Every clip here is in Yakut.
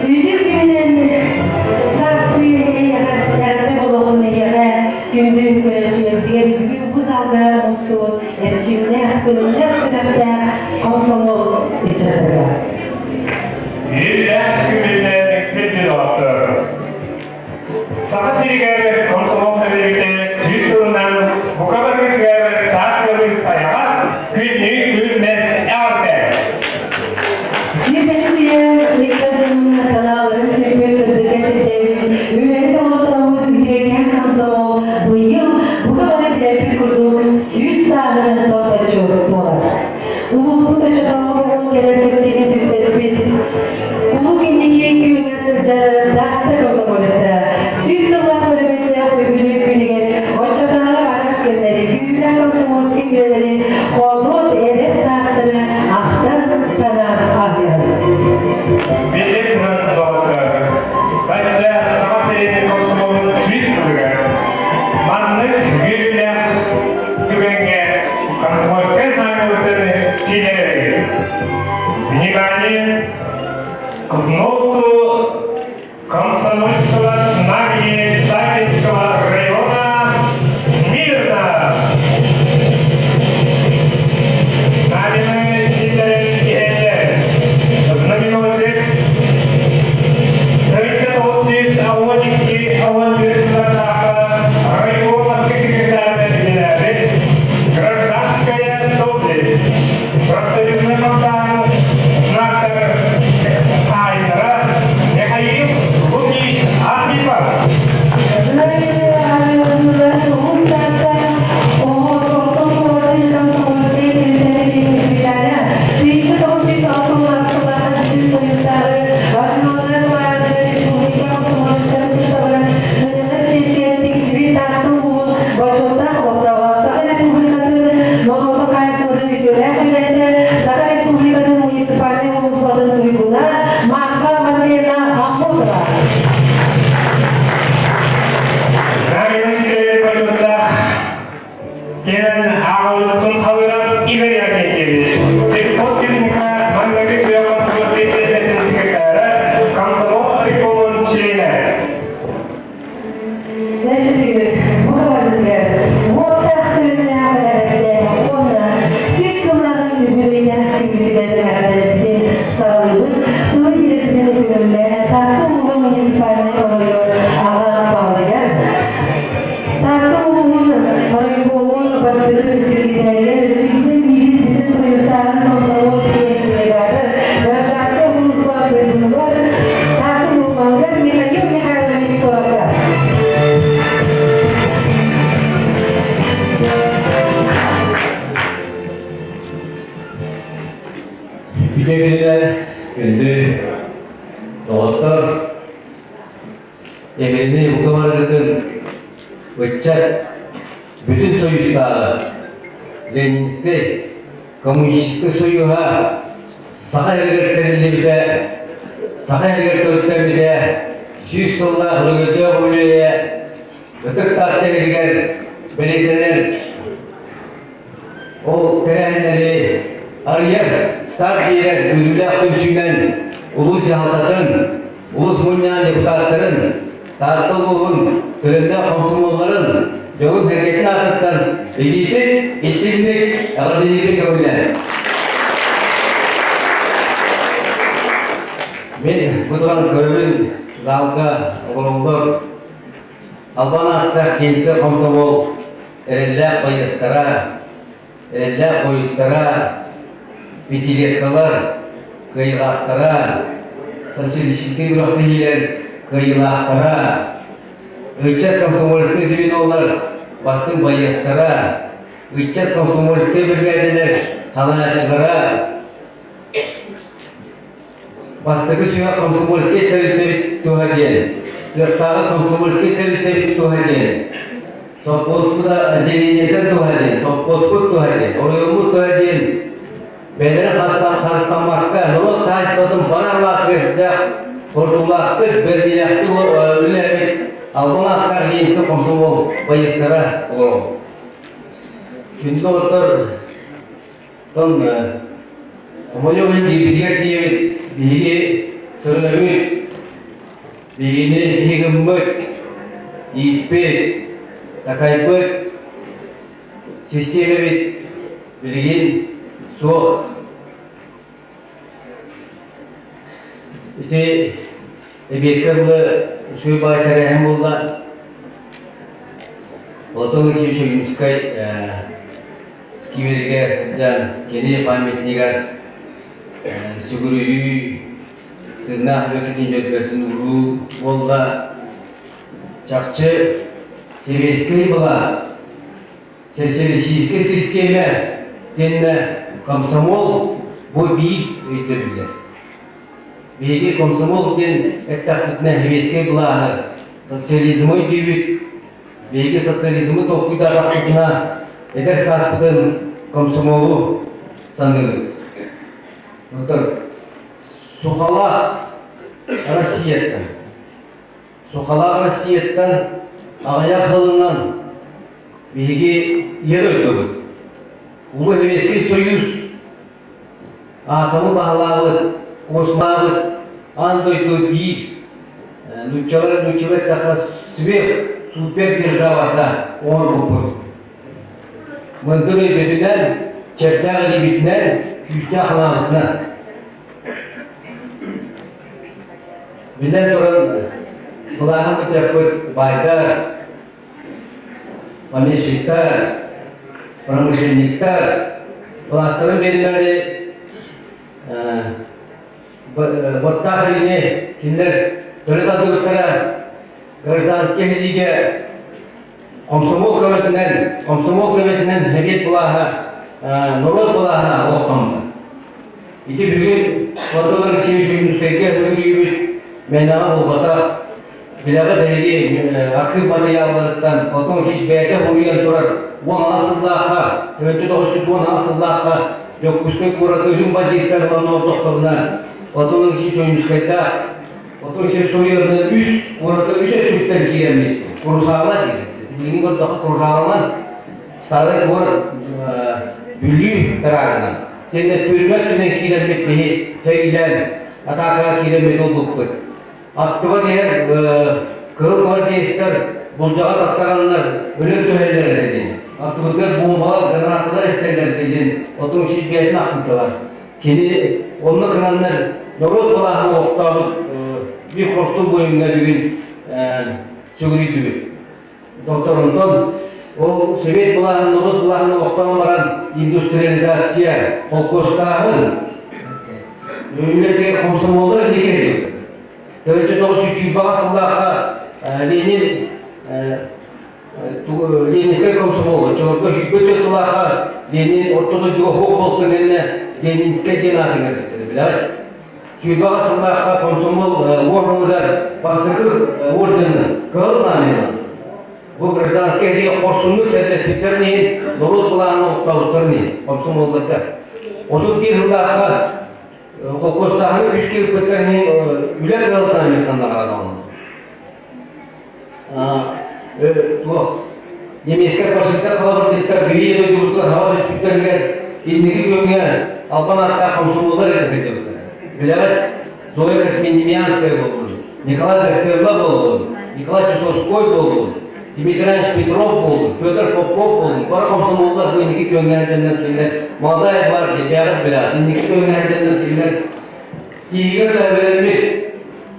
Үтүө күнүнэн саастыы эйэҕэс эҕэрдэ буолуохтун эһиэхэ күндү көрөөччүлэрбитигэр бүгүн. саалга мустубут эрчимнээх, күлүмнээх сүрэхтээх комсомол ыччаттарыгар. Иллээх күнүнэн күндү доҕоттор! Саха сиригэр комсомол тэрилтэ сүүс сылынан бука барыытыгар саас ыалы сайаҕас, күннүү күлүмнэс эҕэрдэ! Сиэпэни сийэн, ыччат дьонун санааларын түммүт сырдыкка сирдээбит, үлэһит оҥортообут үтүөкэн комсомол быйыл бука бары билэрбит курдук 100 сааһынан томточчу туолар. Улууспут оччотооҕу олоҕун кэлэр кэскилин түстэспит куруук инники күөҥҥэ сылдьар Таатта комсомолецтара 100 сыллаах өрөбүллээх үбүлүөй күнүгэр оччотооҕу араас кэмнэри күүрүүлээх комсомольскай үлэлэри хоодуот эдэр саастары ахтан санаан ааһыаҕын. Биллэн турар доҕоттор, бачча Саха сирин комсомолун 100 сылыгар маннык үөрүүлээх түгэҥҥэ комсомольскай знамябытын киллэрэбит. Внимание! К вносу комсомольского знамени Тайнинского района смирно! Знамени киллэрэн иһэллэр. Знаменосец 39 Аллоникки Аллонбир райкомовский секретарь үлэлээбит гражданская доблесть профсоюзный хамсааһын знактар хаайдара Михаил Лукич Архипов. Саха Республикатын норуотун хаһаайыстыбатын үтүөлээх үлэһитэ, Саха Республикатын муниципальнай улууспатын туйгуна Марфа Матвеевна Аммосова. Знамени почетных Кенен Ағылысын Халыров Игорь Акентьевич, сельхозтехника маҥнайгы сүрэх комсомольскай тэрилтэтин секретара, комсомол райкомун чилиэнэ. Мәсетигэр бу барытыгар уоттаах күннээх эрэбилээх уонна 100 сыллааҕы үбүлүөйдээх күммүтүгэр эҕэрдэлэрбитин саҕалыыбыт. Тылы биэрэрбитин көҥүллээн Таатта улууһун муниципальнай оройуон аҕа баһылыгар Таатта улууһун райкомун бастакы секретарыгар сүүрбэ биирис бүтүн союзтааҕы комсомол делегаты гражданскай улууспа дойдутугар Таатта улууһугар Михаил Михайлович Сорокка. Үтүө күнүнэн күндү доҕоттор, Эһигини бука барыгытын ыччат бүтүн Союзтааҕы Ленинскэй коммунистическай союһа Саха сиригэр тэриллибитэ, Саха сиригэр төрүттэммитэ 100 сыллаах өрөгөйдөөх үбүлүөйэ Ытык Таатта сиригэр бэлиэтэнэр. Ол тэрээһиннэри арыйар, старт биэрэр үөрүүлээх түмсүүнэн улуус дьаһалтатын, улуус мунньаҕын депутаттарын, Таатта улууһун төлөннөөх хомсомуолларын дьолун-сэргэтин аатыттан илиитин истиҥник эҕэрдэлиирин көҥүлэ. Мин бу туран көрөбүн залга олороллор Албан ааттаах Ленскэй хомсомуол эрэллээх байыастара, эрэллээх буойуттара, пятилеткалар кыайыылаахтара, социалистическай күрэхтэһиилэр кыайыылаахтара, ыччат комсомольскай звенолар бастыҥ байыастара, ыччат комсомольскай биригээдэлэр халааччылара, Бастакы сүһүөх комсомольскай тэрилтэбит туһа диэн, сыахтааҕы комсомольскай тэрилтэбит туһа диэн, сопхуоспут отделениетын туһа диэн, сопхуоспут туһа диэн, оройуоммут туһа диэн бэйэлэрин харыстаммакка норуот хаһаайыстыбатын бары алаатыгар ордуулаахтык, бэрдиилээхтик үлэлээбит албан ааттаах Ленинскэй комсомол байыастара олорор. Күндү доҕоттор, Оттон хомойуох иһин биирбитигэр тиийэбит, биһиги төрөөбүт, биһигини киһи гыммыт, ииппит, такайбыт. систиэмэбит билигин суох. Ити эбиэккэ дылы үчүгэй баай тэрээһин буолла. Платон Алексеевич Ойуунускай скверигэр дьон кини памятнигар сүгүрүйүү, тыыннаах бэкитин дьөлбөтүн ууруу буолла. Чахчы сэбиэскэй былаас социалистическай систиэмэ диэннэ комсомол бу биир өйдөбүллэр. Биһиги комсомол диэн эттэхпитинэ сэбиэскэй былааһы социализмы өйдүүбүт. Биһиги социализмы толкуйдаатахпытына эдэр сааспытын комсомолу саныыбыт. Оттон сухалаах Россияттан Сухалаах Россияттан аҕыйах сылынан биһиги Ийэ дойдубут, Улуу Советский Союз атомы баһылаабыт, космаабыт аан дойду биир нууччалар нууччалар эттэххэ сверх супер державата оҥорбуппут. Мындыр өйбүтүнэн, чэрдээх илиибитинэн, күүстээх ханаабытынан. Биллэн туран, былааһын ыччаппыт баайдар, помещиктар, промышленниктар былаастарын биэримээри боттаах илиини кинилэр төлө тардыбыттара гражданскай сэриигэ комсомол көмөтүнэн, комсомол көмөтүнэн сэбиэт былааһа, норуот былааһа олохтоммута. Ити бүгүн Платон Алексеевич Ойуунускайга үөрүүбүт мээнэҕэ буолбатах. Билэҕит эһиги архыып матырыйаалларыттан Платон Алексеевич бэйэтэ суруйан турар 16 сыллаахха, 1916 сыллаахха Дьокуускай куораты үрүҥ бандьыыттар ылан олордохторуна Платон Алексеевич Ойуунускайдаах Платон Алексеевич суруйарынан үс куоракка үс өттүттэн киирэммит Курусаала диир. Билигин көрдөххө Курусааланан Старай куорат Бүлүү тыраагынан Кэннэ түрмэ өттүнэн киирэммит биһи тэйлээн атаакаҕа киирэммит ылбыппыт. Аттыба иһэр кыһыл гвардеецтар булдьаҕа таттараннар өлөн түһэллэр этэ диэн. Аттыбытыгар буомбалар, гранаталар эстэллэр этэ диэн отун бэйэтин ахтыбытталар. Кини онно кынаннар норуот былааһын олохтообут биир хорсун буойуҥҥа бүгүн сүгүрүйдүбүт. Доктор онтон ол Совет былааһын, норуот былааһын олохтоон баран индустриализация, холкуостааһын, үлэтигэр комсомоллар инники кэлбит. 1920 сыллаахха Ленин Ленинскэй комсомол, оччолорго 24 сыллаахха Ленин орто дойдуга суох буолтун кэннэ Ленинскэй диэн аатын кэлбиттэрэ билэҕит. Сүүрбэҕэ сыллаахха комсомол уорганыгар бастакы ордены Кыһыл Знамяны бу гражданскай сэриигэ хорсуннук сэргэспиттэрин иһин норуот былааһын олохтообуттарын иһин комсомолларга 31 сыллаахха холкуостааһыны күүскэ ыыппыттарын иһин үлэ Кыһыл Знамятынан наҕараадаланна. Туох немецкэй фашистар халабырдьыттар биһиги дойдубутугар хаба түспүттэригэр инники күөҥҥэ албан ааттаах комсомоллар эрэ сылдьыбыттара. Билэҕит, Зоя Косминемьянская буоллун, Николай Гастелло буоллун, Николай Чусовской буоллун, Дмитрий Иванович Петров буоллун, Федор Попов буоллун, бары комсомоллар бу инники күөҥҥэ сылдьаннар кинилэр молодая гвардия, бэйэҕит билэҕит, инники күөҥҥэ сылдьаннар кинилэр тииһигэр бэлэммит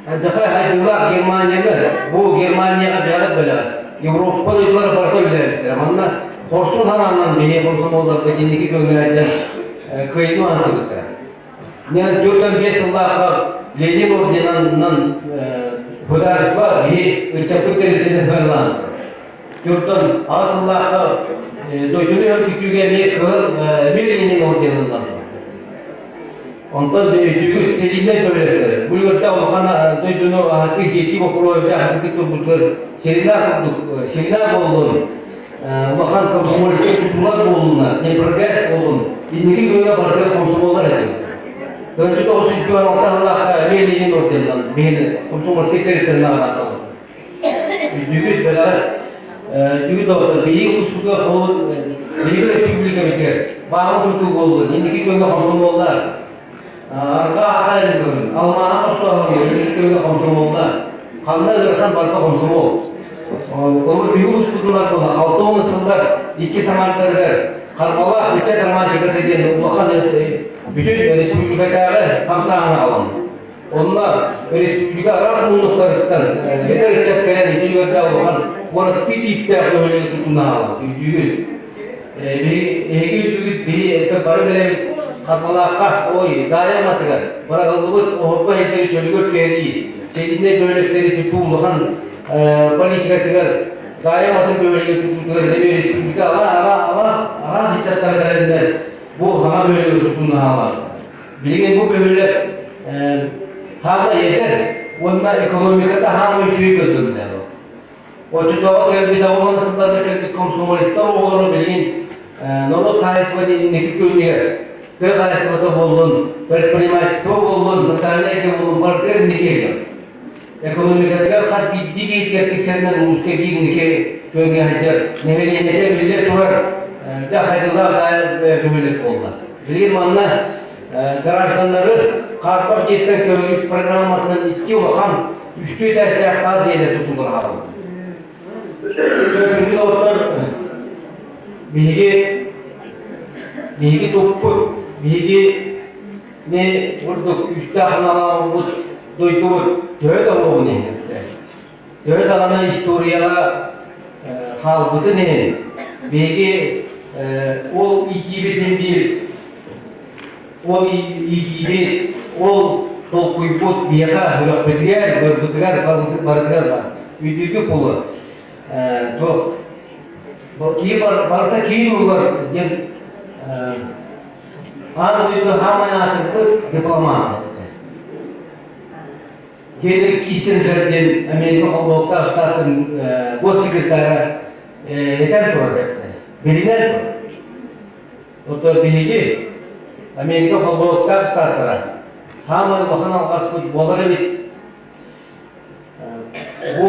Алдьархай хайдыылаах Германияны, бу Германияҕа бэйэҕит билэҕит, Европа дойдулара барыта үлэлээбиттэрэ. Манна хорсун санаанан биһиги комсомолларбыт инники күөҥҥэ кыайыыны уһансыбыттара. Мен 45 сыллаахха Ленин орденынан государство биһи ыччаппыт тэрилтэтин сыаналаан Түртөн аҕыс сыллаахха дойдуну өркүтүүгэ эмиэ кыһыл эмиэ Ленин орденынан Онтон өйдүүгүт Селиннэр бөһүөлэктэрэ. Бу үлүгэрдээх улахан дойдуну аһатыы дьиэтии боппуруоһа үрдээх аһатыы турбутугар Селина курдук Селина буоллун, улахан комсомольскай тутуулар буоллуннар, Днепрогэс буоллун, инники күөҥҥэ барытыгар комсомоллар этибит. 1996 сыллаахха эмиэ Ленин орденынан биһиги комсомольскай тэрилтэнэн наҕараадаланна. Өйдүүгүт бэлэҕит Өйдүүгүт доҕоттор, биһиги улууспутугар холобур биһиги республикабытыгар бааҕы тутуу буоллун, инники күөҥҥэ хомсомуоллар, арҕаа аха көрүн, алмааһы хостооһун инники күөҥҥэ хомсомуоллар, ханна ыарахан барыта хомсомуол. Олор биһи улууспутунар буола 60 сыллар икки самаандарыгар Харбалаах ыччат романтиката диэн улахан бүтүн республикатааҕы хамсааһын аҕалан. Онно республика араас муннуктарыттан эдэр ыччат кэлэн ити үөрдээх улахан куораттыы тииптээх бөһүөлэги тутууну аҕалан үрдүүгүт. Эһиги үрдүгүт биһи это бары билэбит Харбалаахха ой Дарья матыгар быраҕыллыбыт оһорбо иһиттэри чөлүгэр түһэрии сэлииннэй бөһүөлэктэри тутуу улахан политикатыгар Дарья матын бөһүөлэги тутуутугар эмиэ республика араас араас ыччаттара кэлэннэр бу саҥа бөһүөлэги тутууну аҕалар. Билигин бу бөһүөлэк хаама эдэр уонна экономиката хаама үчүгэй көрдөрүллэр. Оччотооҕу кэлбит 80 сылларга кэлбит комсомолецтар оҕолоро билигин норуот хаһаайыстыбатын инники күөнүгэр тыа хаһаайыстыбата буоллун, предпринимательство буоллун, социальнай эйгэ буоллун барытыгар инники иһэр. Экономикатыгар хас биирдии киһитигэр тиксэринэн улууска биир инники күөҥҥэ сылдьар нэһилиэнньэтэ биллэ турар да хайдылаах бөһүөлэк буолла. Билигин манна гражданнары хаарбах дьиэттэн көһөрүү программатынан икки улахан үстүү этээстээх таас дьиэлэр тутуллар хаалбыт. Күндү доҕоттор, биһиги биһиги туппут, биһиги не курдук күүстээх санаалаах дойдубут төһө да уоҕун иһин төһө даҕаны историяҕа хаалбытын иһин биһиги ол иитиибитин биир ол иитиибит ол толкуйбут биһиэхэ сүрэхпитигэр бырбытыгар барытыгар бар үтүкү пулу туох киһи барыта киин улар диэн аан дойду хаамай аатырбыт дипломат Генри Киссинджер диэн Америка Холбоһуктаах Штатын госсекретара этэн турар этэ. Билинэн турар. Оттон биһиги Америка Холбоһуктаах Штаттара хаамай улахан алҕаспыт буолар эбит. Бу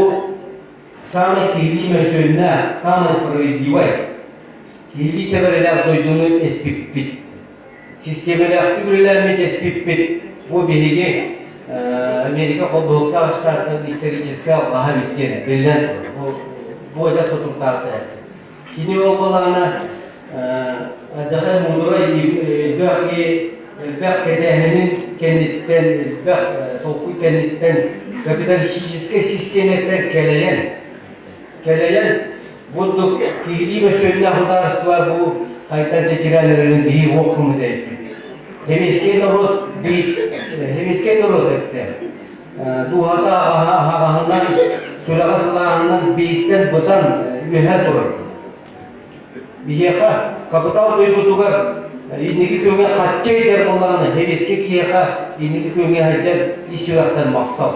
самый киһилии мөссүөннээх, самый справедливай, киһилии сэбэрэлээх дойдуну эспиппит. Систиэмэлээхтик үлэлээммит эспиппит. Бу биһиги Америка Холбоһуктаах Штаттарын историческай алҕаһа эбит диэн биллэн турар. Бу бу адьас сотуктаахтар этэ. Кини ол былаана алдьархай муударай элбэх элбэх кэтээһинин кэнниттэн, элбэх толкуй кэнниттэн капиталистическай систиэмэттэн кэлэйэн, кэлэйэн бурдук киһилии мөссүөннээх судаарыстыба бу хайдан чэчирээн эрэрин биһи уох гыммыт эбиппит. Сэбиэскэй норуот сэбиэскэй норуот эттэ. Дууһата аһаҕаһынан, сүрэҕэ сылааһынан бииртэн бытан үөһэ турар. Биһиэхэ капитал дойдутугар инники күөҥҥэ хачча иитэр буоллаҕына, сэбиэскэй киһиэхэ инники күөҥҥэ сылдьар ис сүрэхтэн махтал.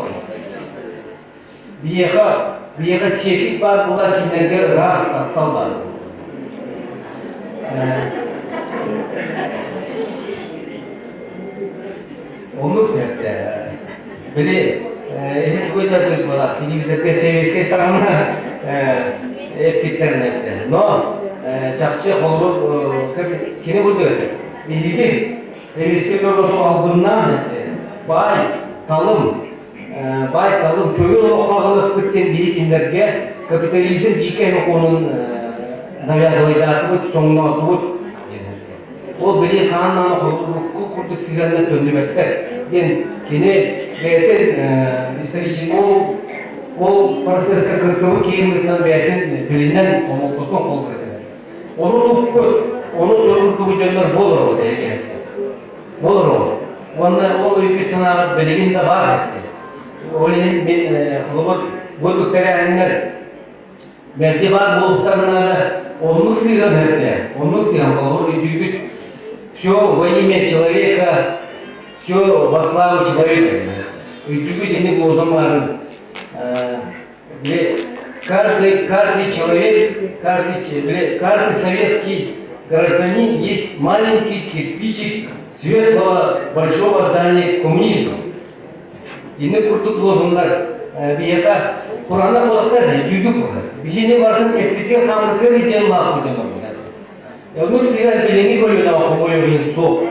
Биһиэхэ, биһиэхэ сиэкис баар буолар кинилэргэ ыраас таптал баар. Оннук тэртэ. Били, эһит көйдөрбүт буолар, телевизорга сэбиэскэй саҕана эппиттэрин эттэ. Но чахчы холобур кини курдук этэ. Биһиги сэбиэскэй норуоту албыннаан этэ. Баай, талым, баай талым көҥүл олоххо аҕалыахпыт диэн биһи кинилэргэ капитализм дьиикэй сокуонун навязывайдаатыбыт, соҥноотубут. Ол били хааннаан урукку курдук сыһыанна төннүбэттэр диэн кини бэйэтин исторический ол ол процесска кыттыбыт киһи быһыытынан бэйэтин билинэн омолтотун холбур этэ. Ону туппут, ону тургутубут дьоннор буолар эһиги. Буолар Уонна ол өйгүт санааҕыт билигин да баар этэ. Ол иһин мин холобур бу тэрээһиннэр Мэлдьи баар буолуохтарын наада. Оннук сыыһан эрдэ, оннук сыыһан холобур өйдүүгүт. Все во имя человека, все во славу человека. Өйдүүгүт инник лозунг баарын. Каждый, каждый человек, каждый, каждый советский гражданин есть маленький кирпичик светлого большого здания коммунизма. Инник курдук лозуннар биһиэхэ кураанах буолахтар дии, дүүрдүк буолар. Биһини барытын эппитигэр хааммытыгар илдьэн улааппыт дьон буолар. Оннук сыһыан билиҥҥи көлүөнэҕэ хомойуох иһин суох.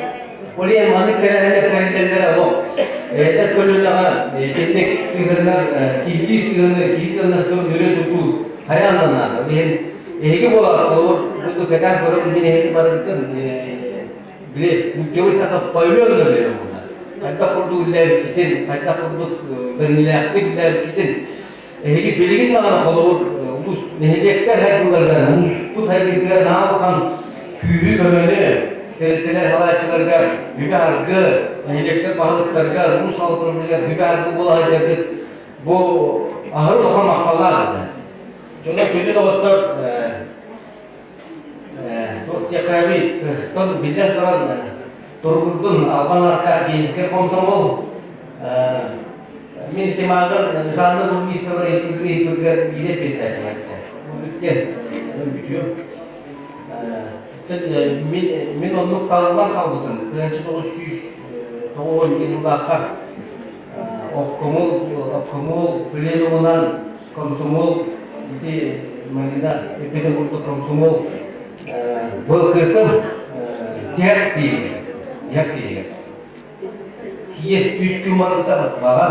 Ол иһин маннык тэрээһиннэр тэриллэллэрэ олох. Эдэр көлүөнэҕэ итинник сыһыаннар киһилии сыһыаны, киһи сыаннастарын өрө тутуу хайаан да наада. Ол иһин эһиги буолаҕыт, холобур, бу кэтээн көрөн мин эһиги барыгытын били нууччалыы така поймённо билэр буолла. Хайдах курдук үллээбиккитин, хайдах курдук бэриниилээхтик үллээбиккитин эһиги билигин даҕаны холобур улуус нэһилиэктэр хайдыларыгар улууспут хайдыытыгар наһаа улахан күүһү көмөнү тэрилтэлэр салааччыларыгар үбэ-аргы нэһилиэктэр баһылыктарыгар улуус салалталарыгар үбэ-аргы буола сылдьаргыт бу аһары улахан махталлаах этэ. Дьоно күндү доҕоттор туох диэххэ тон биллэн туран туругурдун Албан Арка Ленинскэй комсомол мин темаҕар Жанна Бурмистрова ыйыппытыгар биирэ эппиэттээтим Бүттүөн бүтүөм мин мин оннук талыллан хаалбытым 1991 сыллаахха обкомол обкомол пленумунан комсомол ити Марина эппитин курдук комсомол ВКС тиһэх сиэйигэр тиһэх сиэйигэр съезд үс күн барбыта Москваҕа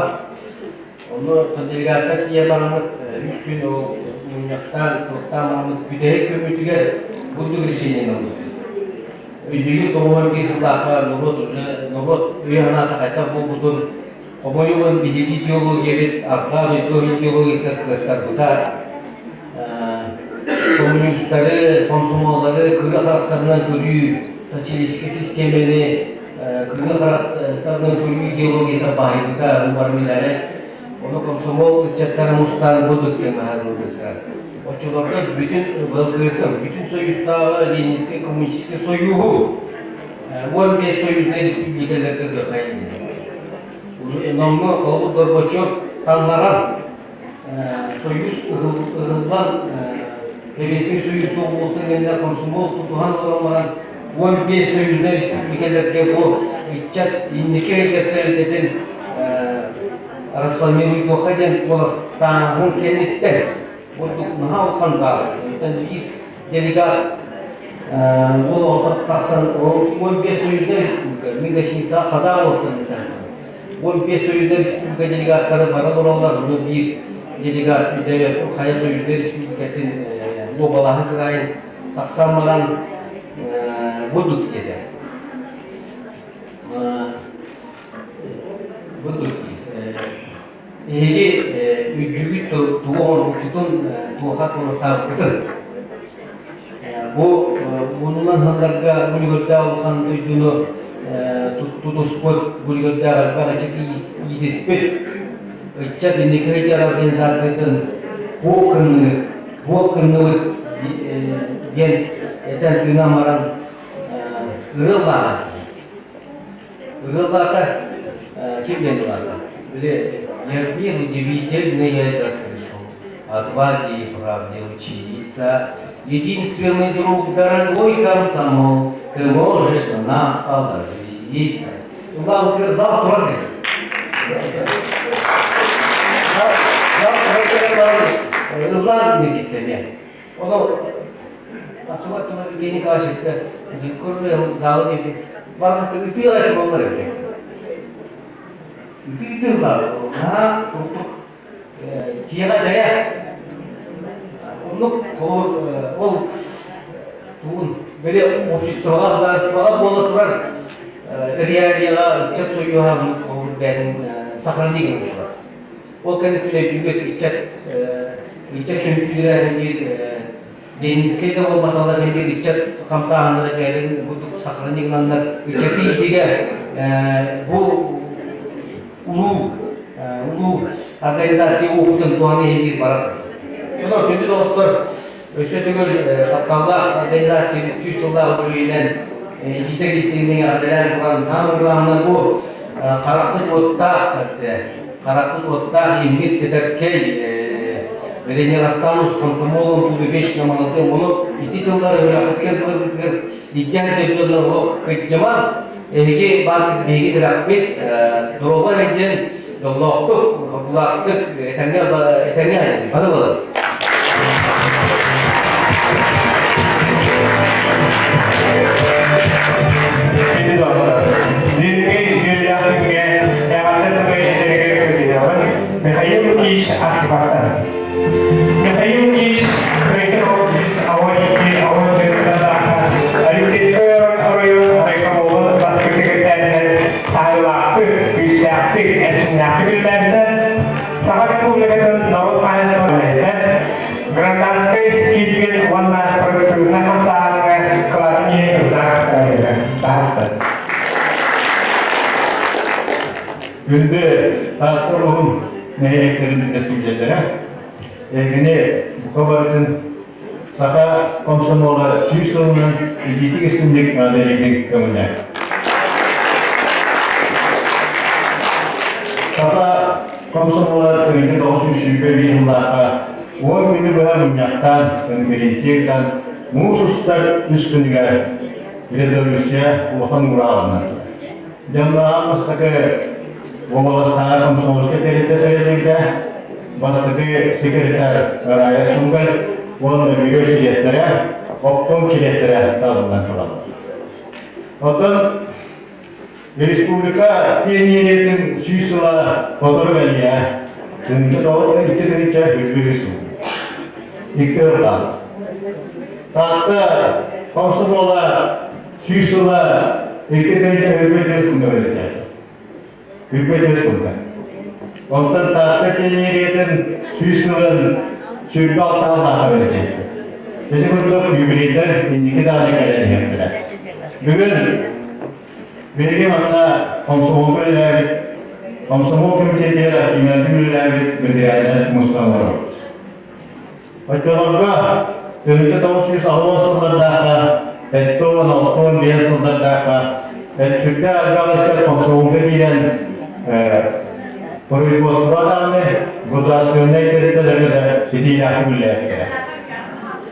онно делегаттар тиийэн бараммыт үс күн ол мунньахтаан туохтаан бараммыт бүтэһик көмүтүгэр бурдук решениени ылбыппыт Өйдүүгүт 91 сыллаахха норуот уже норуот өйө-санаата хайдах буолбутун Хомойуон биһиги идеологиябыт арҕаа дойду идеологията кыаттарбыта. Коммунистары, комсомоллары кыра харахтарынан көрүү, социалистическай систиэмэни кыра харахтарынан көрүү идеологията баһыйбыта бармилары. Ону комсомол ыччаттара мустаан бу дыктыҥнаһарыллыбыттара. Оччолорго бүтүн ВЛКС, бүтүн Союзтааҕы Ленинскэй коммунистическай союһу 15 союзнай республикаларга кыахайын Номнуо холобур Горбачев таҥнаран Союз ыһыллан Советский Союз суох кэннэ комсомол тутуһан олорон баран 15 союзнай республикаларга бу ыччат инники тэрилтэтин расформируйдуохха диэн куоластааһын кэнниттэн курдук наһаа улахан зал оттон биир делегат уол оҕото тахсан 15 союзнай республика мин гостиницаҕа казах уолтан 15 союзнай республика делегаттара бара олороллор ону биир делегат үдэбэ хайа союзнай республикатын уобалаһын кыраайын тахсан баран будут диэтэ будут Эһиги үрдүгүт тугу оҥорбуккутун туохха куоластаабыккытын бу уонунан сылларга үлүгэрдээх улахан дойдуну тутуспут, бу үлүгэрдээх элбэх ыччат иитиспит ыччат инники сылдьар организациятын хуок кынныбыт, хуок кынныбыт диэн этэн тыынан баран ырыа баара. Ырыалаата ким диэн ылаата? Били Ермил удивительный этот пришел, отваги и правде учиться. Единственный друг, дорогой комсомол, ты можешь на нас положиться. Улан зал турар Ыллаан диэкиттэн Ону Атыма тума Евгений Николаевич көрөр залы диэки барҕата ытыалар буоллар эбит. Ытыытыллар наһаа курдук киэҕэ дьайа. Оннук ол тугун били обществоҕа государствоҕа буола турар реалияҕа ыччат союһа холобур бэйэтин сохранить гына турар. Ол кэнниттэн өйдүүгүт ыччат ыччат түмсүүлэрэ биир Ленинскэй да буолбаталлар биир ыччат хамсааһыннара кэлин курдук сахалыы гынаннар ыччаты иитигэ бу улуу улуу организация опытын туһан иһин биир барар. Онон күндү доҕоттор өссө төгүл тапталлаах организация 300 сыллаах үбүлүөйүнэн итиитэ истиҥник эҕэрдэлээн туран хаамыгылаһына бу харахпыт уоттаах харахпыт уоттаах иммит тэтэркэй Ренерастан комсомолом буду вечно молодым ону ити тыллары үрэххитигэр быаргытыгар илдьэн дьоннор кыдьыман эһиги баар биһиги тирэхпит доруобай сылдьын дьоллоохтук хоргулаахтык этэҥҥэ этэҥҥэ бары болар Бүгүҥҥү үөрүүлээх күҥҥэ эҕэрдэ Күндү Таатта улууһун нэһилиэктэрин бэрэстэбиитэллэрэ, эһигини бука барытын саха комсомола 100 сылынан итиитик истиҥник наадыйыгын көҥүлэ. Саха комсомола 1921 сыллаахха 10 күнү быһа мунньахтаан, конференция ыытан, муус устар үс күнүгэр резолюция улахан уурааҕынан Дьоннооҕор бастакы уобаластааҕы комсомольскай тэрилтэ тэриллибитэ, бастакы секретарь Рая Сунгаль уонна бюро чилиэттэрэ, обком чилиэттэрэ талыллан тураллар. Оттон республика пионериятын 100 сыла сотору кэлиэ. Тыһыынча тоҕус икки тыһыынча үрдүгү сыл. Икки ыртаан. Таатта комсомола 100 сыла 2 тыһыынча 25 сылга бэриллэр. 25 сылга. Онтон Таатта пионериятын 100 сылын 26 сыллаахха бэриллэр. Ити курдук юбилейдар инники даҕаны кэлэн иһиэхтэрэ. Бүгүн биһиги манна комсомолга үлэлээбит, комсомол комитетигэр активнайдык үлэлээбит ветераннар мустан олоробут. Оччолорго 1980 сыллардаахха, 70-65 сыллардаахха сүрдээх элбэх ыччат комсомолга киирэн производство даҕаны, государственнай тэрилтэлэргэ да ситиилээхтик үлэлээбиттэрэ.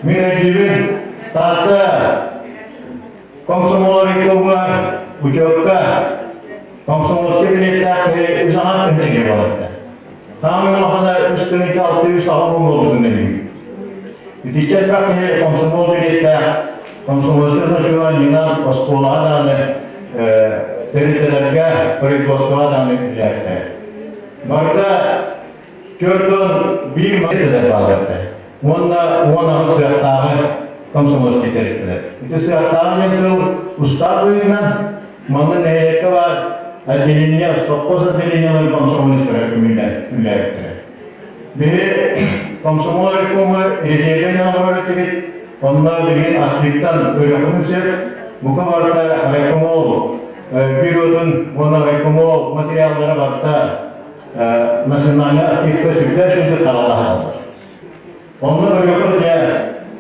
Мин өйдүүбүн, Таатта комсомол райкомугар учетка комсомольскай билиэттээх киһи үс аҥаар тыһыынча киһи буолар. Таамай улахана 3 600 аҕа буолбутун билбит. Итиччэ элбэх киһи комсомол билиэттээх, комсомольскай значога анньынан оскуолаҕа даҕаны тэрилтэлэргэ, производствоҕа даҕаны үлэлээхтэр. Барыта 41 тэрилтэлэр бааллар. Уонна 18 сыахтааҕы комсомольскай тэрилтэлэр. Ити сыахтааҕы диэн тыл устаах быһыытынан Манна нэһилиэккэ баар отделение, сопхуос отделениеларын комсомолецтара үлэлээбиттэрэ. Биһи комсомол райкома резервэ оҥорор этибит, онно билигин архивтан көрүөххүтүн сөп. Бука барыта райкомол бюротун уонна райкомол материаллара барыта национальнай архивка сүрдээх сүрдүк хараллаһаллар. Онно көрүөххүт дьэ,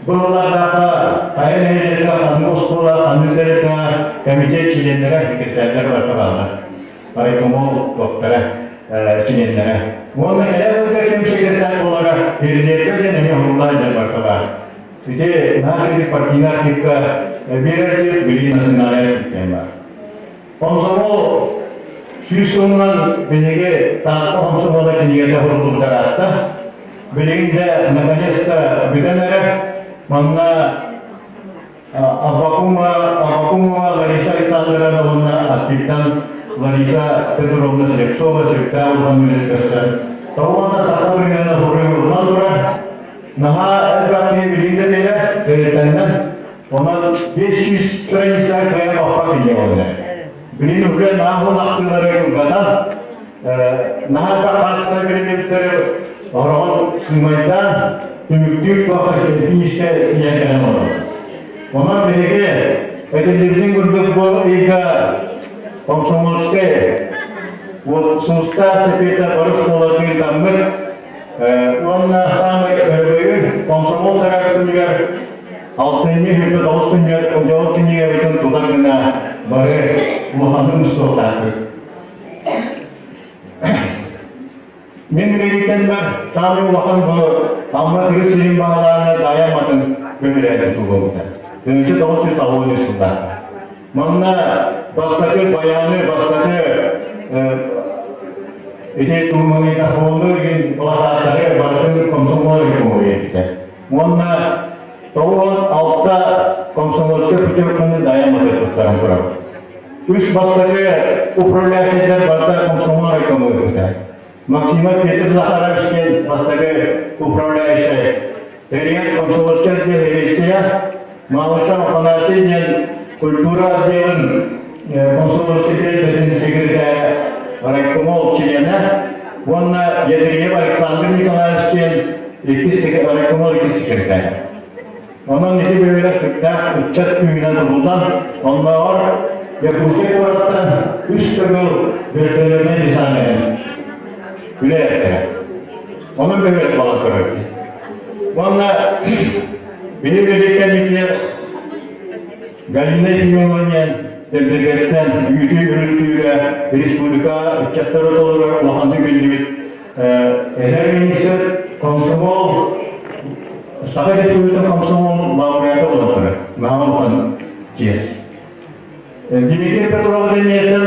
быһылардаахха хайа нэһилиэккэ ханнык оскуола, ханнык тэрилтэҕэ комитет чилиэннэрэ, секретарьдар барыта бааллар. Райкомол доктора, чилиэннэрэ. Уонна кэлэр сылга ким секретарь буолара резервэ диэн эмиэ уһуллаан дьон барыта баар. Ити наш партийнай архивка биэрэр билии национальнай диэн баар. Комсомол 100 сылынан биһиги Таатта комсомола кинигэтэ суруллубута ыраатта. Билигин дьэ наконец-то бүтэн эрэр. Манна Аввакума, Аввакумова Лариса Александровна уонна архивтан Лариса Петровна Слепцова сүрдээх улахан үлэни көстөн тоҕуонна саха бырыһыана суруйуллан турар. Наһаа элбэх киһи билигин да биэрэр, тэрилтэннэн. Онон 500 страница кыайан баппат кинигэ буолла. Билигин уже нааһын ахтыылары кылгатан, наһаа да хаачыстыбалар билиннибиттэр ороҕун сыымайдаан, түмүктүүр туохха финишкэ тиийэн кэлэн олорор. Онон биһиги этиллибитин курдук бу ыйга Комсомольскай вот Сунста Степета бары школаларга ыытаммыт уонна саамай өрөгөйүн комсомол төрөөбүт Алтынньы 29 күнүгэр Одьоол кинигэбитин тутар гына бары улаханнык мустуохтаахпыт. Мин үлэлиитэммэр саамай улахан бу Амма кырыс сирин баһылааны Дайа Амматын көһүлээбит туолбута. 1993 сыллаахха. Манна бастакы баяны, бастакы ити магнитофону игин плакаттары барытын комсомол этитэ. Уонна 96 комсомольскай путевканы дайан туттаран турар. Үс бастакы управляющийдар барыта комсомол райкому ыыппыта. Максимов Петр Захарович диэн бастакы управляющай, Тэрийэн комсомольскай отдел ревизия, Малышев Афанасий диэн культура отделын комсомольскай тэрилтэтин секретаря, райкомол чилиэнэ уонна Ядреев Александр Николаевич диэн иккис райкомол иккис секретаря. Онон ити бөһүөлэк сүрдээх ыччат күүһүнэн тутуллан, оннооҕор Якутскай куораттан үс төгүл вертолетнай десанынан үлэлэттэрэ. Онон бөһүөлэк буолан көрөбүт. Уонна биһиги кэмитиэт Галина Ефимовна диэн Дэбдиргэттэн үүтү үрүттүүгэ республика ыччаттары толорор улаханнык биллибит эдэр министр комсомол Саха Республикатын комсомол лауреата буолан турар. Наһаа улахан чиэс. Дмитрий Петров диэн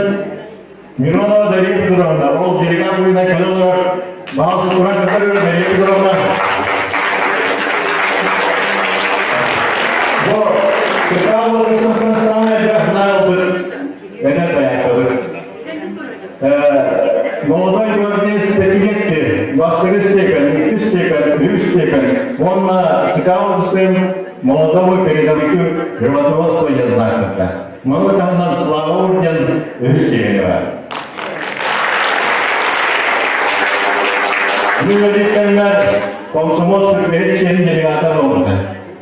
Миронова Дария Петровна, ол делегат быһыытынан кэлэ олорор баҕа туран кытары Дария Петровна. Бу Кытаал областан саамай элбэх наалбыт эдэр дайаакабыт. Молодой гвардеец пятилетки, бастакы степень, иккис степень, үһүс степень уонна Сыкаал областын молодому передовику животноводства диэн знактарда. Маны таһынан Слава орден үһүс степени бар. Бүлүлүттэннэр комсомол сүрбэһит сиэн делегата буолбута.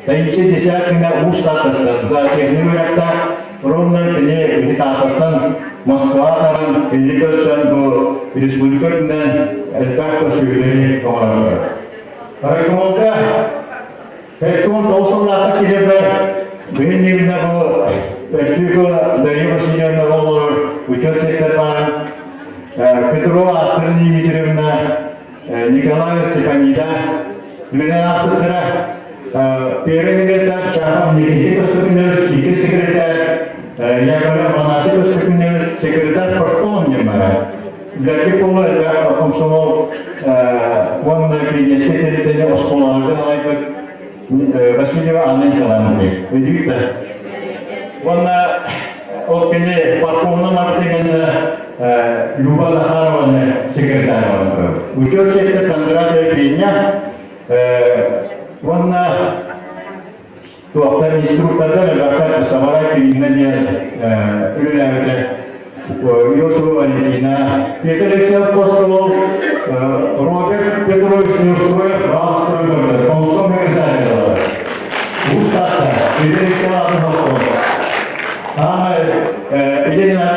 Таисия Десяткина уус тааттаттан, зоотехник үөрэхтээх, ровно кини биһи Москва таран кини көрсөн бу республика үрдүнэн элбэх көрсүһүүлэри оҥорон турар. Райкомолга Петун тоҕус сыллаахха киһибэр билин ньиибинэ бу Өртүүкү Дария Васильевна олорор учет сектор баарын Петрова Астра Дмитриевна, Николаева Степанида билинэн аахпыттара первый секретарь Чахов Никита Костюкинович, иккис секретарь Яковлев Афанасий Костюкинович, секретарь Пашков бара. Үлэлги буолла элбэх комсомол уонна пионерскай тэрилтэни оскуолаларга салайбыт Васильева Анна Николаевна өйдүүт да. Уонна ол кини паркомна мартыгын Люба Захарованы секретарь болан Учет сектор Кондратьева Пеня уонна Туохтан инструктордар элбэхтэр Сабарай Киринна диэн үлэлээбитэ. Иосиф Валентина, Петр Алексеев Костолов, Роберт Петрович Неустроев Ралстрой Комсом секретарь Устатта, Петр Алексеев Атынов. Ама Елена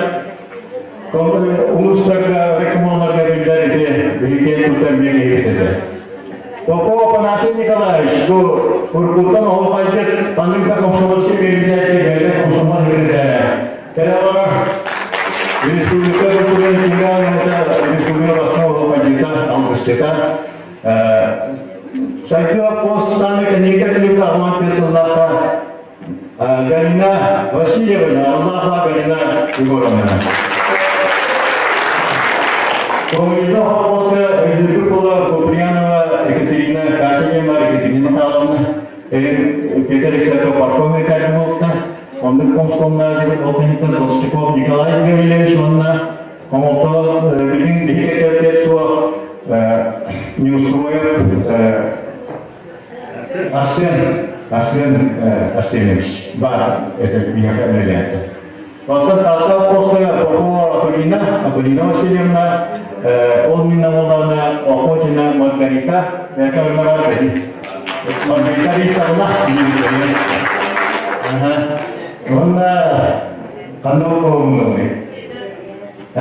улуустарга, рекоммуналарга биллэр ити биһиги тутар миэҥ иһитэтэ. Попов Афанасий Николаевич бу уруккуттан оһуохайдык ханнык да комсомольскай мероприятие бэйэтэ комсомол секретаря. Кэлэ олорор республика документыгар республика бастыҥ оһуохайдыта, алгысчыта. Сайдыы пост саамай кэнники кэлбит 65 сыллаахха Галина Васильевна, Аллахова Галина Егоровна. Коммунизм холхозка өйдүүрбүт буола Куприянова Екатерина Катя Екатерина Михайловна, Петр Алексеевич парком буолта, оннук комскомна ол кэнниттэн Толстяков Николай Гаврильевич уонна Хомолто билин биһиги кэлбиэт суох Неустроев Арсен, Арсен Арсеньевич баар это миэхэ үлэлээтэ. Оттон Таатта Постова Попова Акулина, Акулина Васильевна, ол мин намылларына Охотина Маргарита, это бар бэти. Маргарита Рисовна, Ага. Онна ханна олоҕуҥҥуй? А?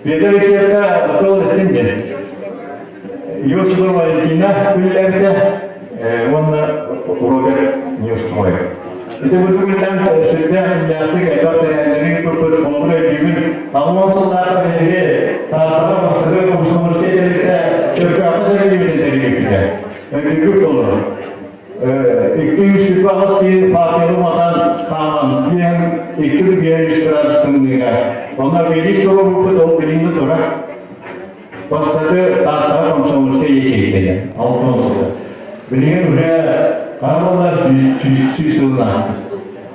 Петр Алексеевка тыл эттин диэн. Иосифа Валентина үлэлээбитэ уонна Роберт Неустроев. Ити бу түгүнтэн сүрдээх иллээхтик элбэх тэрээһиннэри ыыппыппыт холобур өйдүүбүн. Аллан сыллаахха биһиги Тааттаҕа бастакы комсомольскай тэрилтэ Чөркөөххө тэриллибитин тэрийбиппитэ. Өйдүүгүт толору. 228 киһи факелы уматан хааман биэһэн 2-5 градус тымныыга. Онно билии туруорбуппут ол билиҥҥи турар. Бастакы Тааттаҕа комсомольскай ячейкэйэ, алтан сыла. Билигин уже хаалаллар сүүс сылын ааспыт.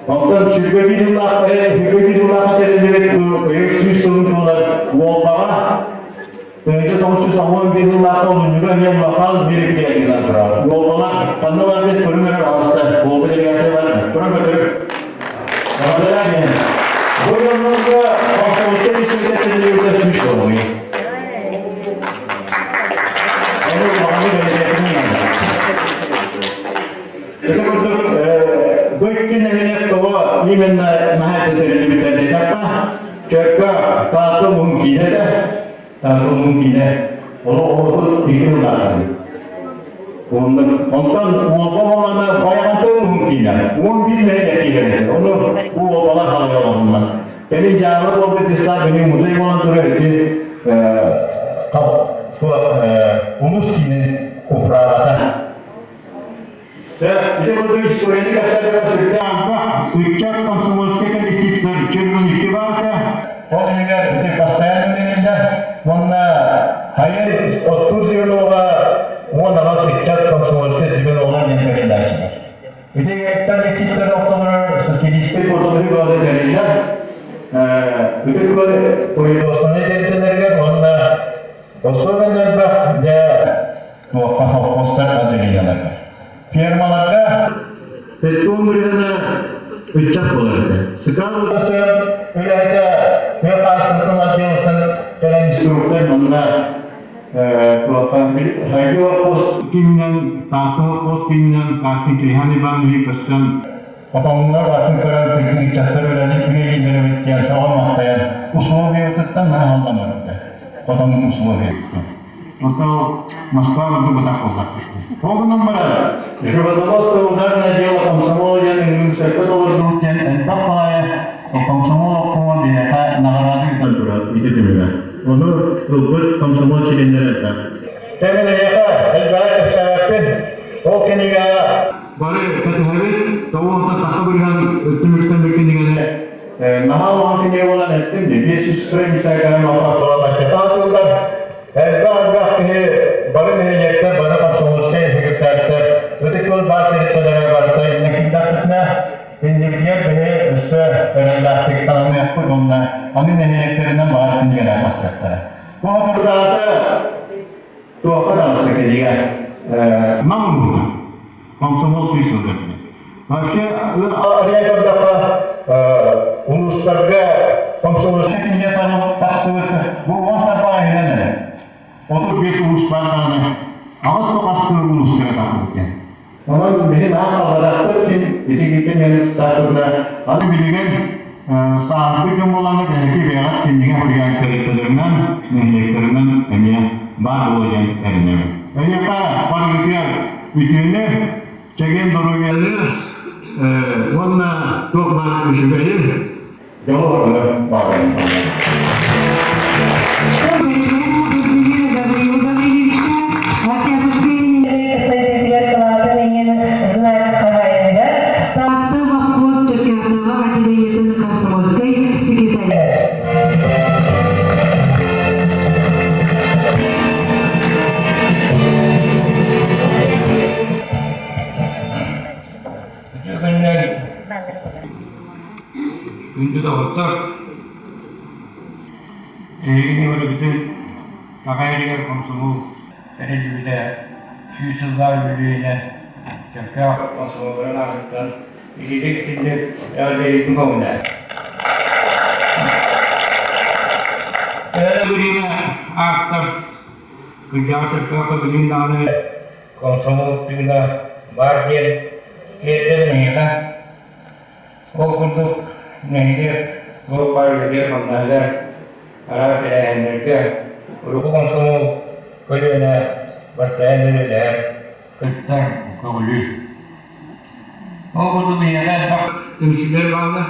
Онтон 121 сыллаах 121 сыллаахха тэриллибит быйыл 100 сылын туолар Уолбаҕа 1991 сыллаахха олунньуга эмиэ улахан мероприятиенан турар. Уолбалар ханна бар диэн көрүҥ эрэ аҕыста. Уолба делегация бар. Туран көтөрүк. Аҕалара диэн. Бу дьоннорго комсомольскай ячейка тэриллибитэ сүүс буолуой. Ону улаханнык бэлиэтиэхпин наада. Ити курдук, бу икки нэһилиэк тоҕо именно наһаа тэриллибиттэр диэтэххэ, Чөркө Таатта улууһун киинэ этэ. Таатта улууһун киинэ олох 32 сыллаахтар. Онтон Уолба буоллаҕына Байаҕантай улууһун киинэ 11 нэһилиэк киирэр этэ. Ону бу уолбалар халайа олороллор. Кэлин дьааҥы буолбут десант билигин музей буолан турар ити улуус киинин управата. Ити курдук историяны кэпсээтэххэ сүрдээх элбэх ыччат комсомольскай коллективтар 42 баата. Ол иһигэр ити постоянно үлэлииллэр уонна хайын оттуур звеноҕа 18 ыччат комсомольскай звенолар диэн көрүлээччилэр. Ити коллективтэр ортолоро социалистическай куоталаһыы бөҕөтө тэриллэр. Ити производственнай тэрилтэлэригэр уонна особенно элбэх дьэ туохха холкуостар отделениеларга. Фермаларга Петун бырыһына ыччат буолар этэ. Сыкаал СМ үлэһитэ тыа хаһаайыстыбатын отделыттан кэлэн инструктор манна Хайдыы холкуос киининэн, Таатта холкуос киининэн Кашкин Кирихан Иванович көрсөн хотоҥҥо атын көрөн кыргыз ыччаттар үлэлиир үлэлииллэр эбит диэн сөҕөн-махтайан условиятыттан наһаа этэ. Хотоҥҥун условиятыттан. Ото Москва ордук ытах буоллахпыт. Ол гынан баран, животноводство ударное дело комсомола диэн ыҥырыы сөпкө толордубут диэн элбэх баҕайы комсомол обкома биһиэхэ наҕараада ыытан турар ити түмүгэ. Ону ылбыт комсомол чилиэннэрэ элбэх. Кэмин эйиэхэ элбэҕи кэпсээбэппин. Ол кинигэҕэ бары кэтэһэбит, тоҕуонтан тахха бырыһан түмүктэммит кинигэни наһаа улахан кинигэ буолан эттим дии. 500 страница кэлэн баччатаатыллар. Элбэх-элбэх киһи бары нэһилиэктэр, бары комсомольскай секретарьтар, ытык кыл баар тэрилтэлэрэ барыта иннэ киирдэхпитинэ, инникигэр биһи өссө эрэллээхтик таҥныахпыт уонна аны нэһилиэктэринэн баҕар кинигэлэр тахсыахтара. Бу соторутааҕыта туохха таҕыста кинигэ Нам улууһугар комсомол сүүс сылга Вообще, арыйан көрдөххө, улуустарга комсомольскай кинигэ тахсыбыт бу уон тарбаҕа иһинэн эрэ. 35 улуус баар даҕаны, аҕыс да хастыы улуустара тахсыбыт диэн. Онон биһи наһаа халбараахпыт син ити киитин ыстаатына аны билигин сааһырбыт дьон буолаҥҥыт эһэки бэйэҕит кинигэ суруйан тэрилтэлэринэн, нэһилиэктэринэн эмиэ баар буолуо диэн эрэнэбин. Эйиэхэ барыгытыгар үтүөнү, чэгиэн доруобуйаны уонна туох баар үчүгэйи дьолу баҕарабын. Сайдыытыгар кылаатын иһин знак хаһаайыныгар Таатта вопхоз Чөркөөхтөөҕү отделениетын комсомольскай секретарь. Үтүө күннэр күндү доҕоттор эһигини өрөбүтүн Саха сиригэр комсомол тэриллибитэ 100 сыллаах үбүлүөйүнэн Чөркөөх комсомолларын аатыттан итиитик истиҥник эҕэрдэлиирбин көҥүллээ. Эһэ бириэмэ аастар кырдьаҕас Чөркөөххө билигин даҕаны комсомол тыына баар диэн тиэрдэбин эйиэхэ. Ол курдук нэһилиэк туох баар үлэтигэр-хамнаһыгар, араас тэрээһиннэргэ урукку комсомол көлүөнэ бастайан үлэлэһэр, кыттар, көҕүлүүр. Ол курдук биһиэхэ элбэх түмсүүлэр бааллар.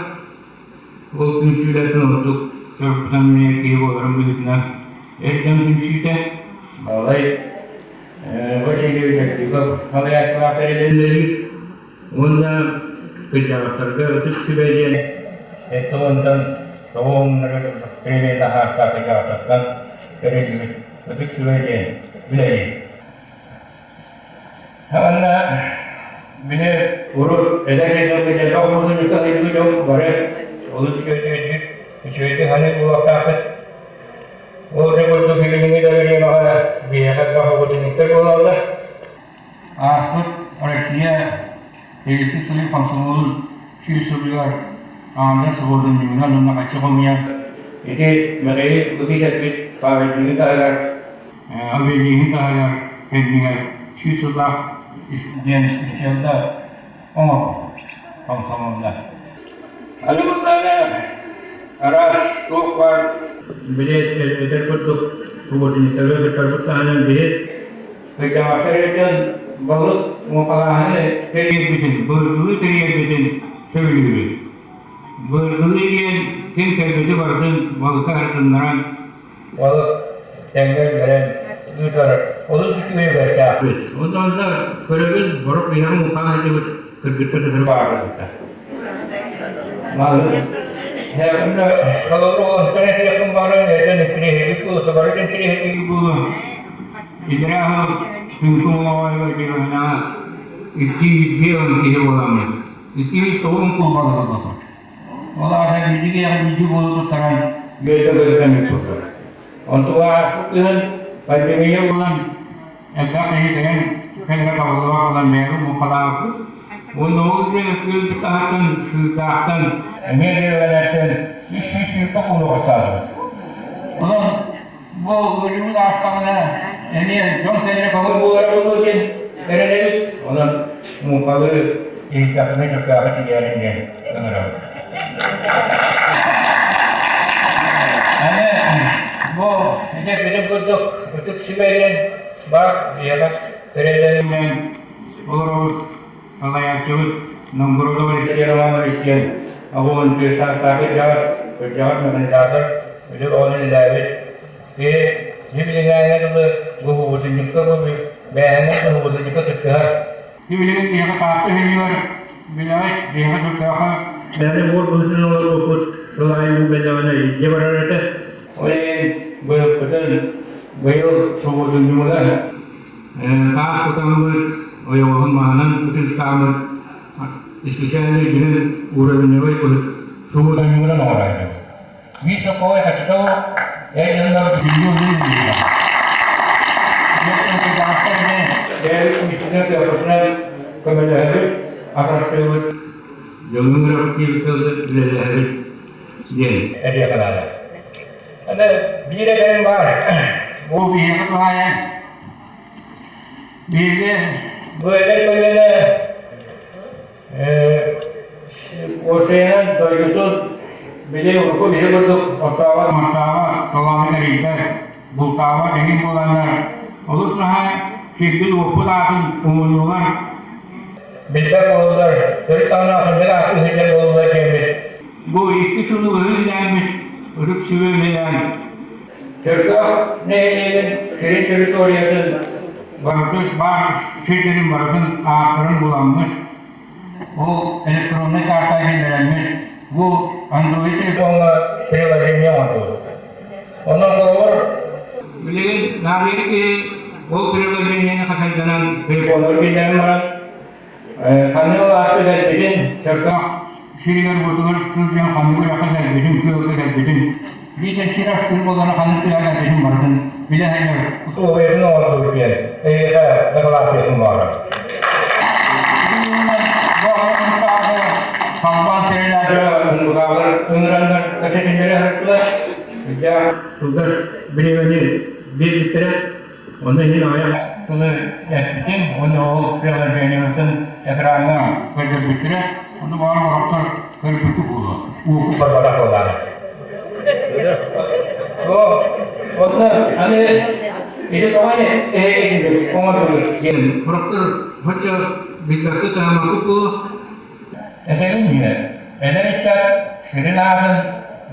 Ол түмсүүлэртэн ордук сорукпутан үүнэр киһи буоларын быһыытынан эр дьон түмсүүтэ Балай Васильевич Артюков салайааччылаах тэрилэлиир уонна кырдьаҕастарга ытык сүбэ диэн сэттэ уонтан тоҕус уоннарга премия таһаастаах кырдьаҕастартан тэриллибит ытык сүбэ диэн үлэлиир. Уонна били урут эдэр дьоҥҥо элбэх художника ыйдыбыт дьон бары олус үчүгэйдик үчүгэйдик саныыр буолуохтаахпыт. Ол да курдук билиҥҥи да бириэмэҕэ биһиэхэ элбэх художниктар буолаллар. Ааспыт Россия Советский Союз комсомолун 100 сылыгар аан свободнунан уонна хаччы хомуйан ити Михаил Лукич эппит памятнигын таһыгар обелиһин таһыгар кэннигэр 100 сыллаах диэн стенда оҥорбут комсомоллар. Аны буллаҕына араас туох баар били этэр курдук субботниктары кыттарбыт таһынан биһи кырдьаҕастар эрдэн балык муҥхалааһыны тэрийэрбитин, былыргылыы тэрийэрбитин сөбүлүүбүт. Былыргылыы диэн ким кэлбити барытын балыкка сырытыннаран балык тэҥҥэ үллэрэн ыытар олус үчүгэй үгэстээхпит. Онтон да көрөбүн, борук биһиэхэ муҥхаан сылдьыбыт кыргыттар кытары баардыбыттар. Холобур, онтон этиэхпин баҕаран эрдэн интириэһирбит буолуо, бары интириэһирбит буолуо. Иллэрээ сыл Түҥкү Олоҕойугар деревняҕа 250 киһи буоламмыт. 209 кулбалар буолбут. Ол аата биирдии киһиэхэ биирдии буолу туттаран үөрдэ көтүтэн бүппүппүт. Онтуга ааспыт кыһын пандемия буолан элбэх киһи кэлэн кэлэрэ табыллыбат буолан бэйэбит муҥхалаабыппыт. Уонна ол сир күөлбүт таһыттан Сыырдаахтан эмиэ дэриэбинэлэртэн 320 куулу хостоотубут. Онон бу ыарыыбыт аастаҕына эмиэ дьон кэлэрэ көҥүл буолара буолуо диэн эрэнэбит. Онон муҥхалыы иһиттэхпинэ сөптөөххө тиийээрин диэн ыҥырабыт. Аны бу ити билим курдук ытык сүбэлиэн бар биһиэхэ тэриллэринэн олоробут салайааччыбыт Новгородов Алексей Романович диэн 84 саастаах кырдьаҕас, кырдьаҕас механизатор, үлэ оҕону үлэлээбит. Киһи билиҥҥээҥҥэ дылы гуһубутунньукка бу бэйэҥҥэ гуһубутунньукка кыттыһар. Билигин биһиэхэ Таатта иһиллибэр билэҕит, биһиэхэ Сордоохо бэйэни буор быһыытынан олорбуппут сыл аайы уу кэллэҕинэ илдьэ барар этэ. Ол иһин быһыппытын быйыл субуотунньугунан таас кутаммыт, ойоҕоһун маһынан ытыыстааммыт специальный билэн уровневой быһыт субуотунньугунан оҥорооччубут. Биир сокуой хачытау эр дьоннор бүтүннүү үлүн Бэйэбит күүспүтүнэн кыахпытынан көмөлөһөбүт, асастыыбыт, дьоҥҥо ыҥырабыт диэбит үлэлэһэбит диэн этиэхэ наада. Аны биир этэрим баар. Бу биһиэхэ туһаайан биһиги бу эдэр көлүөнэ Уопсайынан дойдутун били урукку биһи курдук оттообот мастаабат, толоону тэрийбэт, бултаабат эҥин буоланнар олус наһаа сирбит-уоппут аатын умуннулар. Билбэт буоллар, төрүт даҕаны атыннык ааттыы сылдьар буоллар диэммит. Бу икки сылы быһа үлэлээммит, ытык сүбэ үлэлээн Чөркөөх нэһилиэгин сирин территориятын барытын баар сирдэрин барытын ааттарын буламмыт, ол электроннай карта киллэрэммит, бу Android телефоҥҥа приложение оҥордубут. Онон холобур, билигин наадыйар киһи ол приложениены хасайданан телефонугар киллэрэн баран Ханнык алааска кэлбитин, Чөркөөх сиригэр-уотугар сылдьан ханнык үрэххэ кэлбитин, күөлгэ кэлбитин, биитэр сир астыыр буоллаҕына ханнык тыаҕа кэлбитин барытын билэ сылдьар усулуобуйатын оҥордубут диэн эйиэхэ дакылааттыахпын баҕарабын. Халбаан тэрилээччи ыҥыраннар кэсэтиннэри аһаттылар. Үрдээх кылгас бириэмэни биэрбиттэрэ. Онно иһин аҕыйах тылы эппитим уонна ол приложениебытын экраҥҥа көрдөрбүттэрэ. Ону баҕар орохтор көрбүккүт буолуо. Уокуп барбатах буоллаҕа. Онно аны ити тоҕо эһигини оҥордугут диэн сорохтор соччо билбэккэ таһыммаккыт буолуо. Этэбин диэ, эдэр ыччат сирин аатын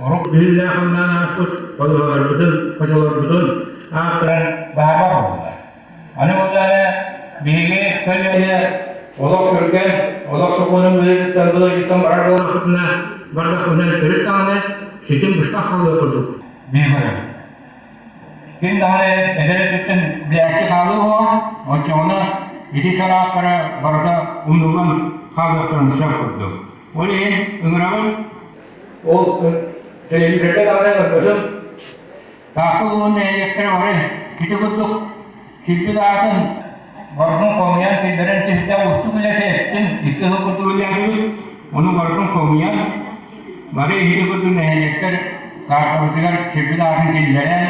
урут биһиллээх хамнаан ааспыт ходуһаларбытын, хочолорбутун ааттаран баһаарбат буоллулар. Аны буоллаҕына биһиги көлүөнэ олох түргэн, олох сокуонун быһыытыттан былыргыттан барар буоллахпытына, бардахпытына төрүт даҕаны ситим быстах хаалыах курдук биһи көрөбүт. Ким даҕаны эдэр өттүттэн билээччи хаалыа уһуо, оччоҕуна ити санааттара барыта умнуллан хаалыахтарын сөп курдук. Ол иһин ыҥырабын ол телевизорга даҕаны көрбөтүм Таатта улууһун нэһилиэктэрэ бары ити курдук сирбит аатын барытын хомуйан киллэрэн түһүтэ уустук үлэтэ эттим, икки сыл курдук үлэлээтибит. Ону барытын хомуйан бары ити курдук нэһилиэктэр каартабытыгар сирбит аатын киллэрэн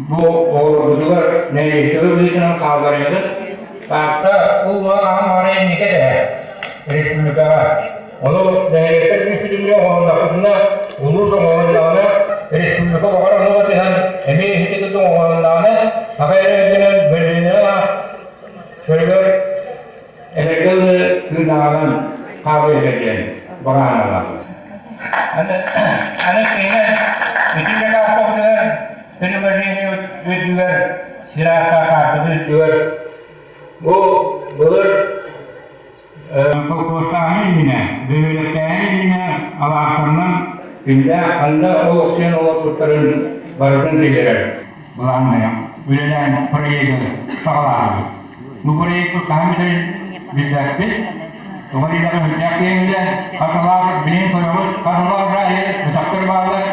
бу оҕолорбутугар нэһилиэстибэ быһыытынан хаалларыаҕыт. Таатта улууһа хаһан баҕарар инники этэ республикаҕа. Ону нэһилиэктэр күүспүтүнэн оҥоһуннахпытына, улуус оҥоһуннаҕына, республика баҕар ону батыһан эмиэ иһити кытта оҥоһуннаҕына, аҕай эрэ үрдүнэн бөлүөнэ сөрүгэр эбэргэ дылы тыынааҕынан хаалыа этэ диэн баҕаналаах. Аны аны киинэ итинник ааттабытыгар приложение үрдүгэр сир ааттаах каартабыт үрдүгэр бу былыр Холкуостааһын иннинэ, бөһүөлэктээһин иннинэ алаастарынан кимнээх ханна олохсуйан олорбуттарын барытын билэрэр былааннайан үлэлээн проегы саҕалаатыбыт. Бу проекпыт хаһан бүтэрин билбэппит. Тоҕо диэтэххэ үрдээх киэҥ үлэ, хас алаас билин көрөҕүт, хас алаас аайы ытахтар бааллар,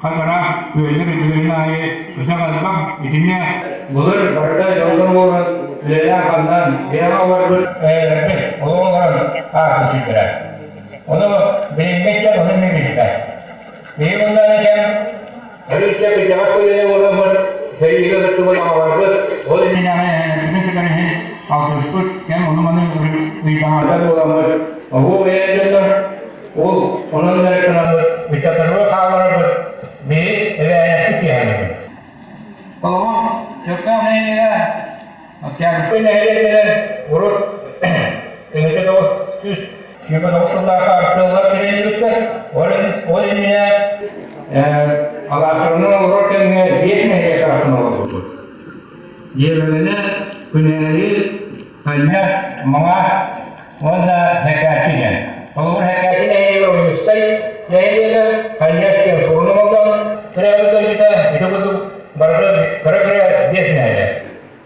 хас араас күөллэр үрдүлэрин аайы ытах элбэх. Итиннэ былыр барыта дьоллор буолан үлэлээн-хамнаан бэйэҕэ олорбут эйэлэрбит олох олорон ааспыт сирдэрэ. Ону билиҥҥи ыччат ону эмиэ билбэт. Биһиги муннан кэм Полиция кырдьаҕас көлүөнэ буоламмыт, сэриигэ кыттыбыт аҕаларбыт, ол иннинээҕи эһэлэрбитин кытары иһин алтыспыт кэм ону-маны ыйдаҥардар буоламмыт, оһуо бэйэ дьоннор ол онон дьарыктанаммыт, ыччаттарбыт хаалларарбыт биһи эбээһинэспит тиэхэнэбит. Холобур, Чөркөөх нэһилиэгэ Октябрьскай нэһилиэгинэн урут 1929 сыллаахха артыаллар тэриллибиттэр. Ол иннинэ алаастарынан олорор кэмҥэ биэс нэһилиэк арахсан олорбуппут. Дьиэбэгэнэ, Күнээйи, Ханньас, Маҥаас уонна Хэкээччи диэн. Холобур, Хэкээччи нэһилиэгэ Ойуунускай нэһилиэгэ, Ханньас диэн суруна олорон төрөөбүт дойдута ити курдук барыта кыра-кыра биэс нэһилиэк.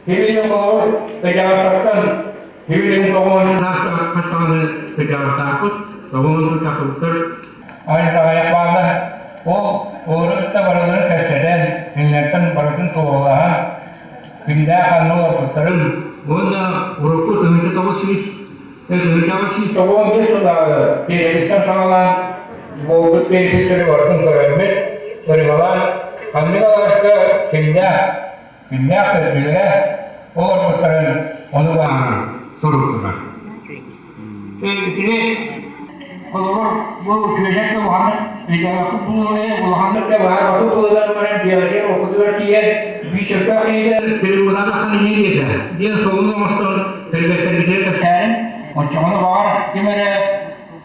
Кирилин холобур кыдьаҕастартан Кирилин тоҕуһун хас даҕаны кыдьаҕастаахпыт, тоҕуһун тахсыбыттар айылҕаҕайах бааллар. Ол олору кытта барыларын кэпсэтэн, кинилэртэн барытын туоһулаһан, кимнээх ханна олорбуттарын уонна урукку 1900 1995 сыллааҕы перепистэн саҕалаан буолбут перепистэри барытын көрөммүт, ырыҥалаан, ханнык алааска кимнээх Күннээх төрдүлэрэ олорбуттарын ону баара суруктулар. Итини холобур бу үчүгэйдик улаханнык өйдөөбөккүт буолуо улаханнык да баар бату булалар баран дьиэҕитигэр оппутугар тиийэн бүүчөккөөх киһитэ трибунаҕа тахсан диэтэ диэн солун оҥостон кэргэттэрбитигэр кэпсээнин оччоҕуна баҕар ким эрэ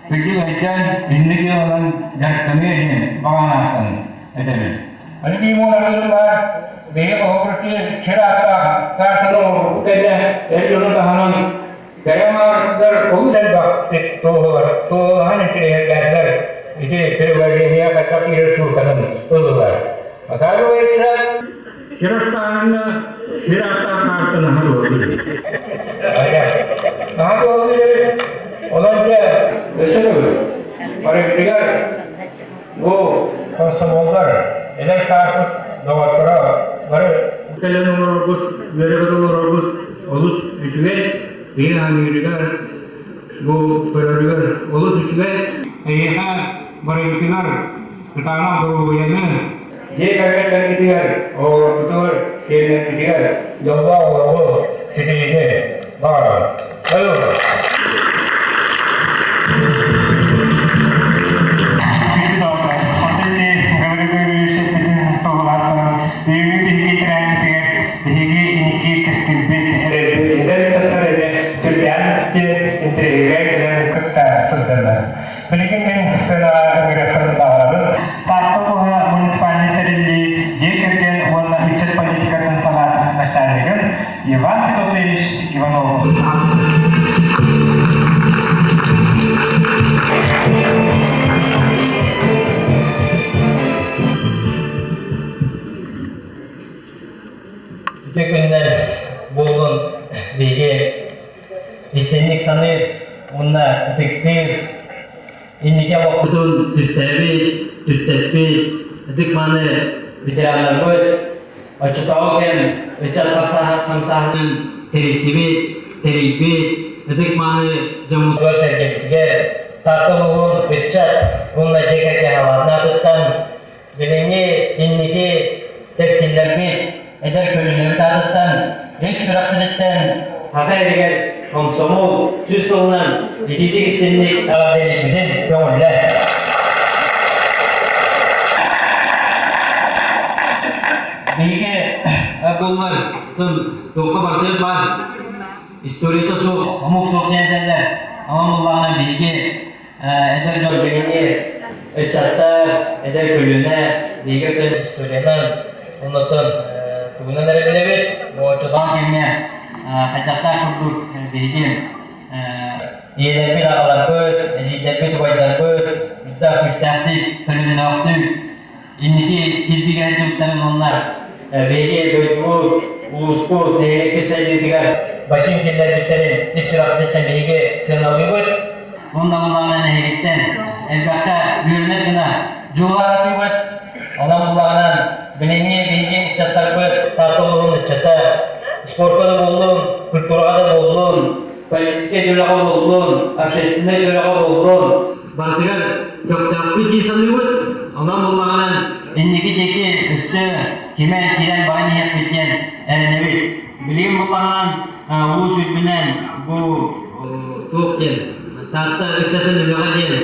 кырдьык өйдөөн инник дьыаланан дьарыктаныа диэн баҕанааттан этэбин. Аны биир уолаттарым баар, биһиги холобур сир ааттаах картаны оҥорбуппут кэннэ эр дьону таһынан кэрэ маардар олус элбэх туоһулар, туоһулаһан интэриэһиргээтилэр ити приложение хайдах киирэр ссылканан ыллылар. Оказывается, сир астааһыҥҥа сир ааттаах карта наһаа туһалыыр. Наһаа туһалыыр Онон дьэ, өссө төгүл барыбытыгар Бу комсомоллар, эдэр сааспыт доҕотторо бары кэлэн олорорбут, үөрэ-көтө олорорбут олус үчүгэй, киһи аныырыгар, бу көрөрүгэр олус үчүгэй. Эйиэхэ барыбытыгар кытаанах доруобуйаны, дьиэ кэргэттэргитигэр, оҕолоргутугар, сиэннэргитигэр дьоллоох олоҕу ситиһиини баҕарабын. Эдэр ыччаттар эмиэ сүрдээх интригэҕэ кэлэн кытта сылдьаллар. Билигин мин сценаҕа ыҥырыахпын баҕарабын. Таатта улууһа муниципальнай тэриллии дьиэ кэргэн уонна ыччат политикатын салаатын начальнигын Иван Федотович Иванов. Үтүө күнүнэн буоллун биһиги истинник саныыр уонна ытыктыыр инники олохпутун түстээбит, түстэспит ытык мааны ветераннарбыт оччотооҕу кэм ыччат хамсааһынын тэрийсибит, тэрийбит ытык мааны дьоммутугар сэргэбитигэр Таатта улууһун ыччат уонна дьиэ кэргэн алаатын аатыттан билиҥҥи инники кэскиллэрбит эдэр көлүөнэбит аатыттан ис сүрэхпититтэн Саха сиригэр. Комсомол 100 сылынан итиитик истинник эҕэрдэлиирбитин көҥүллээ. Биһиги буоллар туохха бардыыр баар историята суох, омук суох диэн этэллэр. Онон буоллаҕына биһиги эдэр дьон билиҥҥи ыччаттар, эдэр көлүөнэ биһиги өттүн историянан, оннотон тугунан эрэ билэбит. Оччотоох кэмҥэ хайдахтаах курдук биһиги ийэлэрбит, аҕаларбыт, эдьиийдэрбит, убайдарбыт үрдээх күүстээхтик, төлөннөөхтүк инники кирбигэ сылдьыбыттарын уонна биһиги дойдубут, улууспут, нэһилиэкпит сайдыытыгар бачыым киллэрбиттэрин ис сүрэхпититтэн биһиги сыаналыыбыт. Уонна буллаҕына нэһилиэктэн элбэххэ үөрэнэр гына дьулаатыыбыт. Онон буллаҕынан билиҥҥи биһиги ыччаттарбыт Таатта улууһун ыччата спорка да буоллун, культураҕа да буоллун, политическай үлэҕэ буоллун, общественнай үлэҕэ буоллун, барытыгар көхтөөхпүт дии саныыбыт. Онон буллаҕынан инники диэки өссө кимэн киирэн баран иһиэхпит диэн эрэнэбит. Билигин буллаҕынан улуус үрдүнэн бу туох диэн Таатта ыччатын үлэҕэ диэн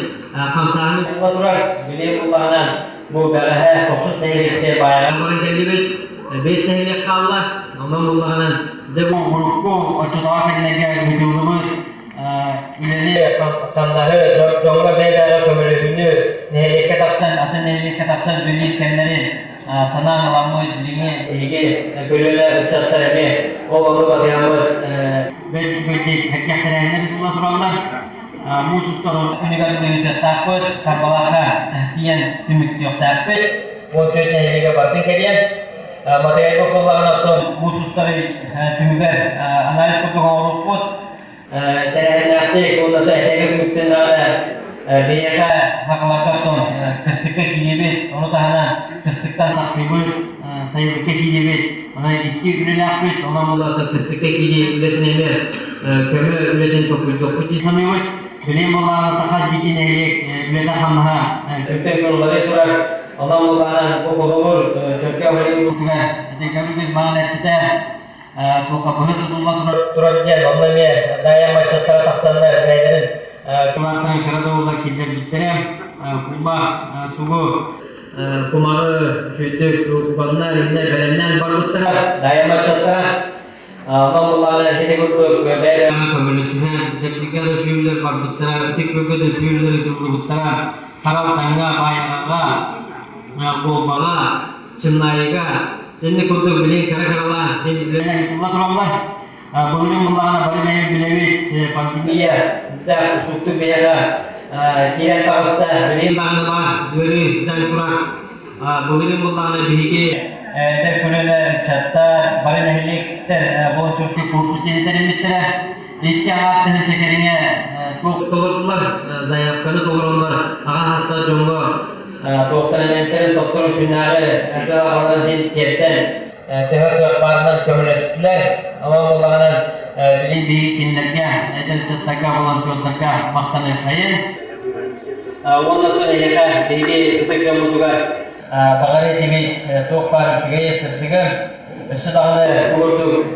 хамсааһын буола турар. Билигин буллаҕынан бу бэҕэһээ тохсус нэһилиэккэ баайаҕа баран кэллибит. Бэс нэһилиэк хаалла. Онон буллаҕынан дэ бу урукку оччотооҕу кэмнэргэ ыытыллыбыт үлэни хамнаһы дьоҥҥо бэйэлэрэ көмөлөһүүнү нэһилиэккэ тахсан атын нэһилиэккэ тахсан үлэлиир кэмнэрин санаан ыламмыт билиҥҥи эһиги көлүөнэ ыччаттар эмиэ ол ону батыһаммыт бэрт үчүгэйдик эркэхтэрээһиннэр ыытылла тураллар. Муус устар күнүгэр ыытыахтаахпыт, Харбалаахха тиийэн түмүктүөхтээхпит. 14 нэһилиэгэ бардын кэлиэн. Матырыйалга буоллаҕына оттон муус устар түмүгэр анализ курдук оҥоруохпут. Тэрээһиннээхтик уонна да этэҥҥэ түмүктэннэҕинэ биһиэхэ хахаларга оттон кыстыкка киириэбит, ону таһынан кыстыктан тахсыыбыт, сайылыкка киириэбит. Онон икки үлэлээхпит, онон буоллар кыстыкка киирии үлэтин эмиэ көмө үлэтин толкуйдуохпут дии саныыбыт. Билим буоллаҕына хас биирдии нэһилиэк үлэтэ-хамнаһа өттөн көрүллэ турар. Онон буоллаҕына бу холобур Чөркөөх Олимпиадатыгар ити көрүгүт маҕан эппитэ туохха быһы тутулла турар диэн онно эмиэ Дайан маччаттара тахсаннар бэйэлэрин кылааттарын кыра да буоллар киллэрбиттэрэ куллаах тугу кумаҕы үчүгэйдик уганнар иннэ бэлэмнээн барбыттара Дайан маччаттара онон буллаҕына ити курдук бэйэлэрин көмөлөсүһэн дэбдикэ да сүүрүлэр барбыттара ытык бөкө да сүүрүлэр ытыллыбыттара Харалтаҥҥа Баайаҕаҕа Буолбаҕа Чымнаайыга Итинник курдук билигин кыра-кыралаан үлэлэр ыытылла тураллар. Былырыын буллаҕына бары бэйэ билэбит пандемия да устуктук бэйэҕэ киирэн таҕыста. Билигин даҕаны баар ыарыы дьаҥ турар. Былырыын буллаҕына биһиги эдэр көлүөнэ ыччаттар, бары нэһилиэктэр волонтерский корпус диэн тэриллибиттэрэ. Икки аҥаар тыһыынча кэриҥэ туох толордулар, заявканы толороннор аҕа саастаах дьоҥҥо туохтан элементэрин тохторун күннээҕи кыһалҕаларын иһин тиэрдэн төһө кыах баарынан көмөлөстүлэр. Онон буоллаҕынан билигин биһиги кинилэргэ, эдэр ыччаттарга, волонтердарга махтаныаххайын. Уонна тон эһиэхэ биһиги ытык дьоммутугар баҕар этибит туох баар үчүгэйи, сырдыгы, өссө даҕаны курдук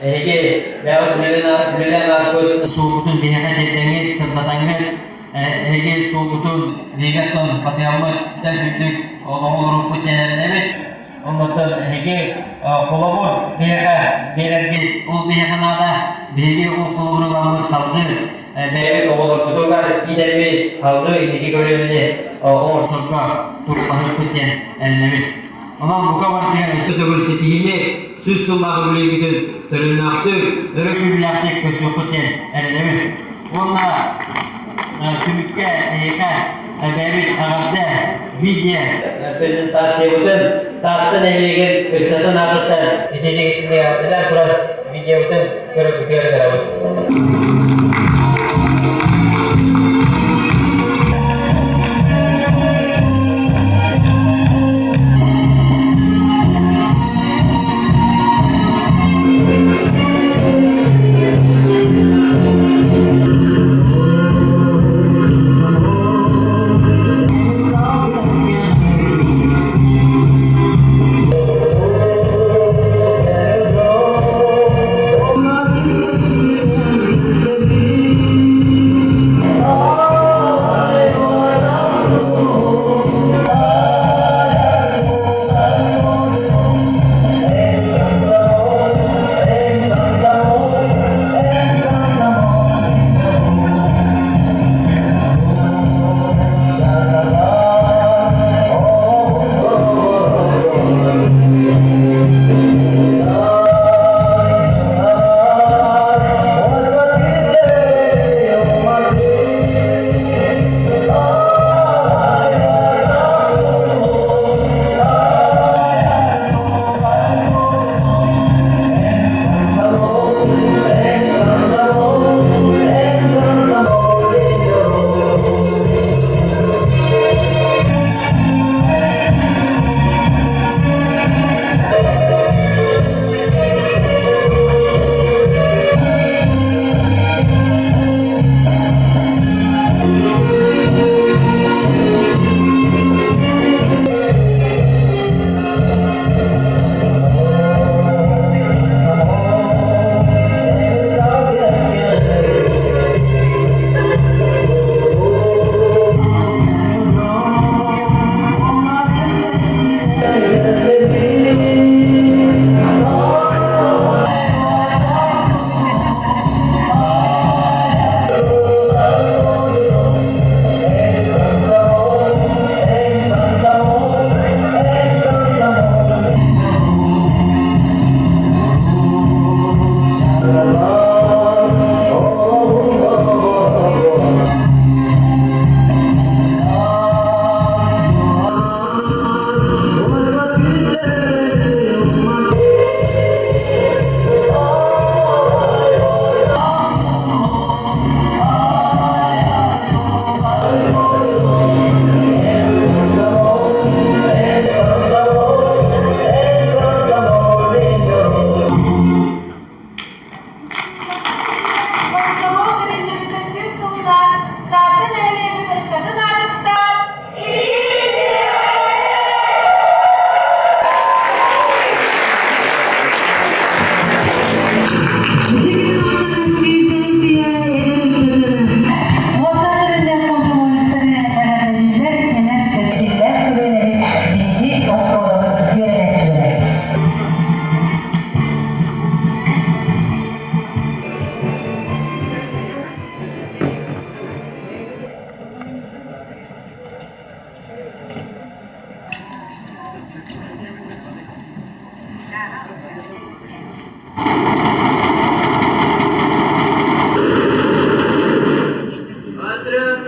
эһиги бэйэҕит үлэлээн ааспыт суолгутун биһиэхэ тиэрдэҥҥит, сырдатаҥҥыт эһиги суолгутун биһиги батыһаммыт дьэ үрдүк олоҕу олоруохпут диэн эрэнэбит. Оннуттан эһиги холобур биһиэхэ биэрэргит ол биһиэхэ наада. Биһиги ол холобуру ыламмыт салгыы бэйэбит оҕолорбутугар иитэрбит, салгыы инники көлүөнэни оҥорсорго турбаһыахпыт диэн эрэнэбит. Онон бука барытыгар өссө төгүл ситиһиини 100 сыллаах үбүлүөйгүтүн төлөннөөхтүк, өрө күүрүүлээхтик көрсүөххүт диэн эрэнэбит. Уонна түмүккэ эһиэхэ бэйэбит эҕэрдэ видео презентациябытын Таатта нэһилиэгин ыччатын аатыттан итиитик истиҥник эҕэрдэлээн туран видеобытын көрөргүтүгэр ыҥырабыт.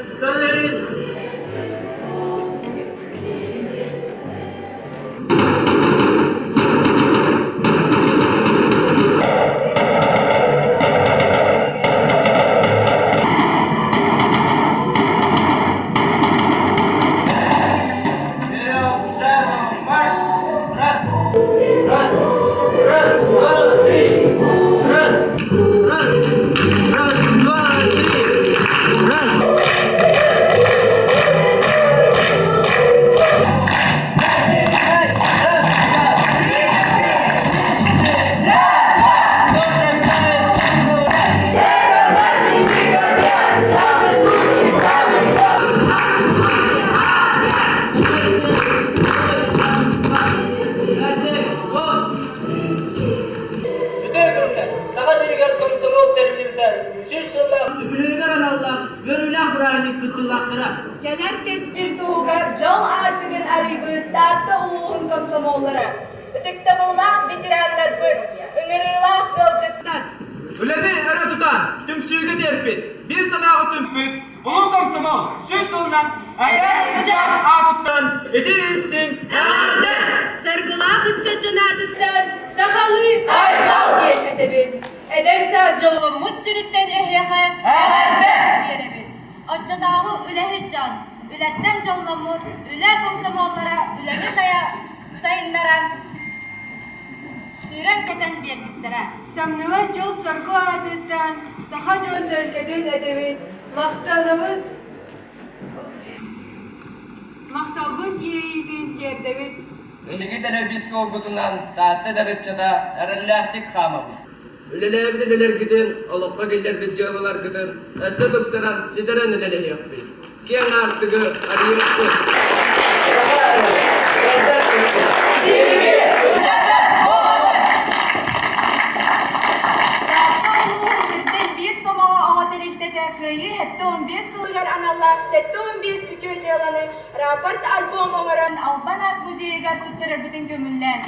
Становись! Марш! Раз! Раз! Раз, два, три! Раз! Раз! Раз, два, три! Раз! Саха сиригэр комсомол тэриллибитэ 100 сыллаах үбүлүөйүгэр аналлаах үөрүүлээх бырааһынньык кыттыылаахтара. Кэлэр кэскил туһугар дьол аартыгын арыйбыт Таатта улууһун комсомоллара, ытыктабыллаах ветераннарбыт, ыҥырыылаах ыалдьыттар. Үлэни өрө тутан, түмсүүгэ тиэрпит, биир санааҕа түмпүт Улуу комсомол 100 сылынан эдэр ыччат аатыттан ити истиҥ Эҕэрдэ! Саргылаах ыччат дьон аатыттан сахалыы айхал диэн этэбит. Эдэр саас дьолломмут сириттэн эһиэхэ эҕэрдэ! биэрэбит. Оччотооҕу үлэһит дьон, үлэттэн дьолломмут үлэ комсомоллара үлэни сайыннаран, сүүрэн-көтөн биэрбиттэрэ. Самныбат дьол-соргу аатыттан саха дьон төлкөтүн этэбит, махтанабыт, махталбыт иэйиитин тиэрдэбит. Эһиги тэлэрбит суолгутунан Таатта эдэр ыччата эрэллээхтик хаамабыт. Үлэлээбит үлэлэргитин, олоххо киллэрбит дьыалаларгытын өссө тупсаран, ситэрэн үлэлэһиэхпит. Киэҥ аартыгы арыйыахпыт. Таатта улууһун Күнтэн биир сомоҕо оҕо тэрилтэтэ Кыайыы 75 сылыгар аналлаах 75 үтүө дьыаланы рапорт альбом оҥорон Албан аат музейыгар туттарарбытын көҥүллээн.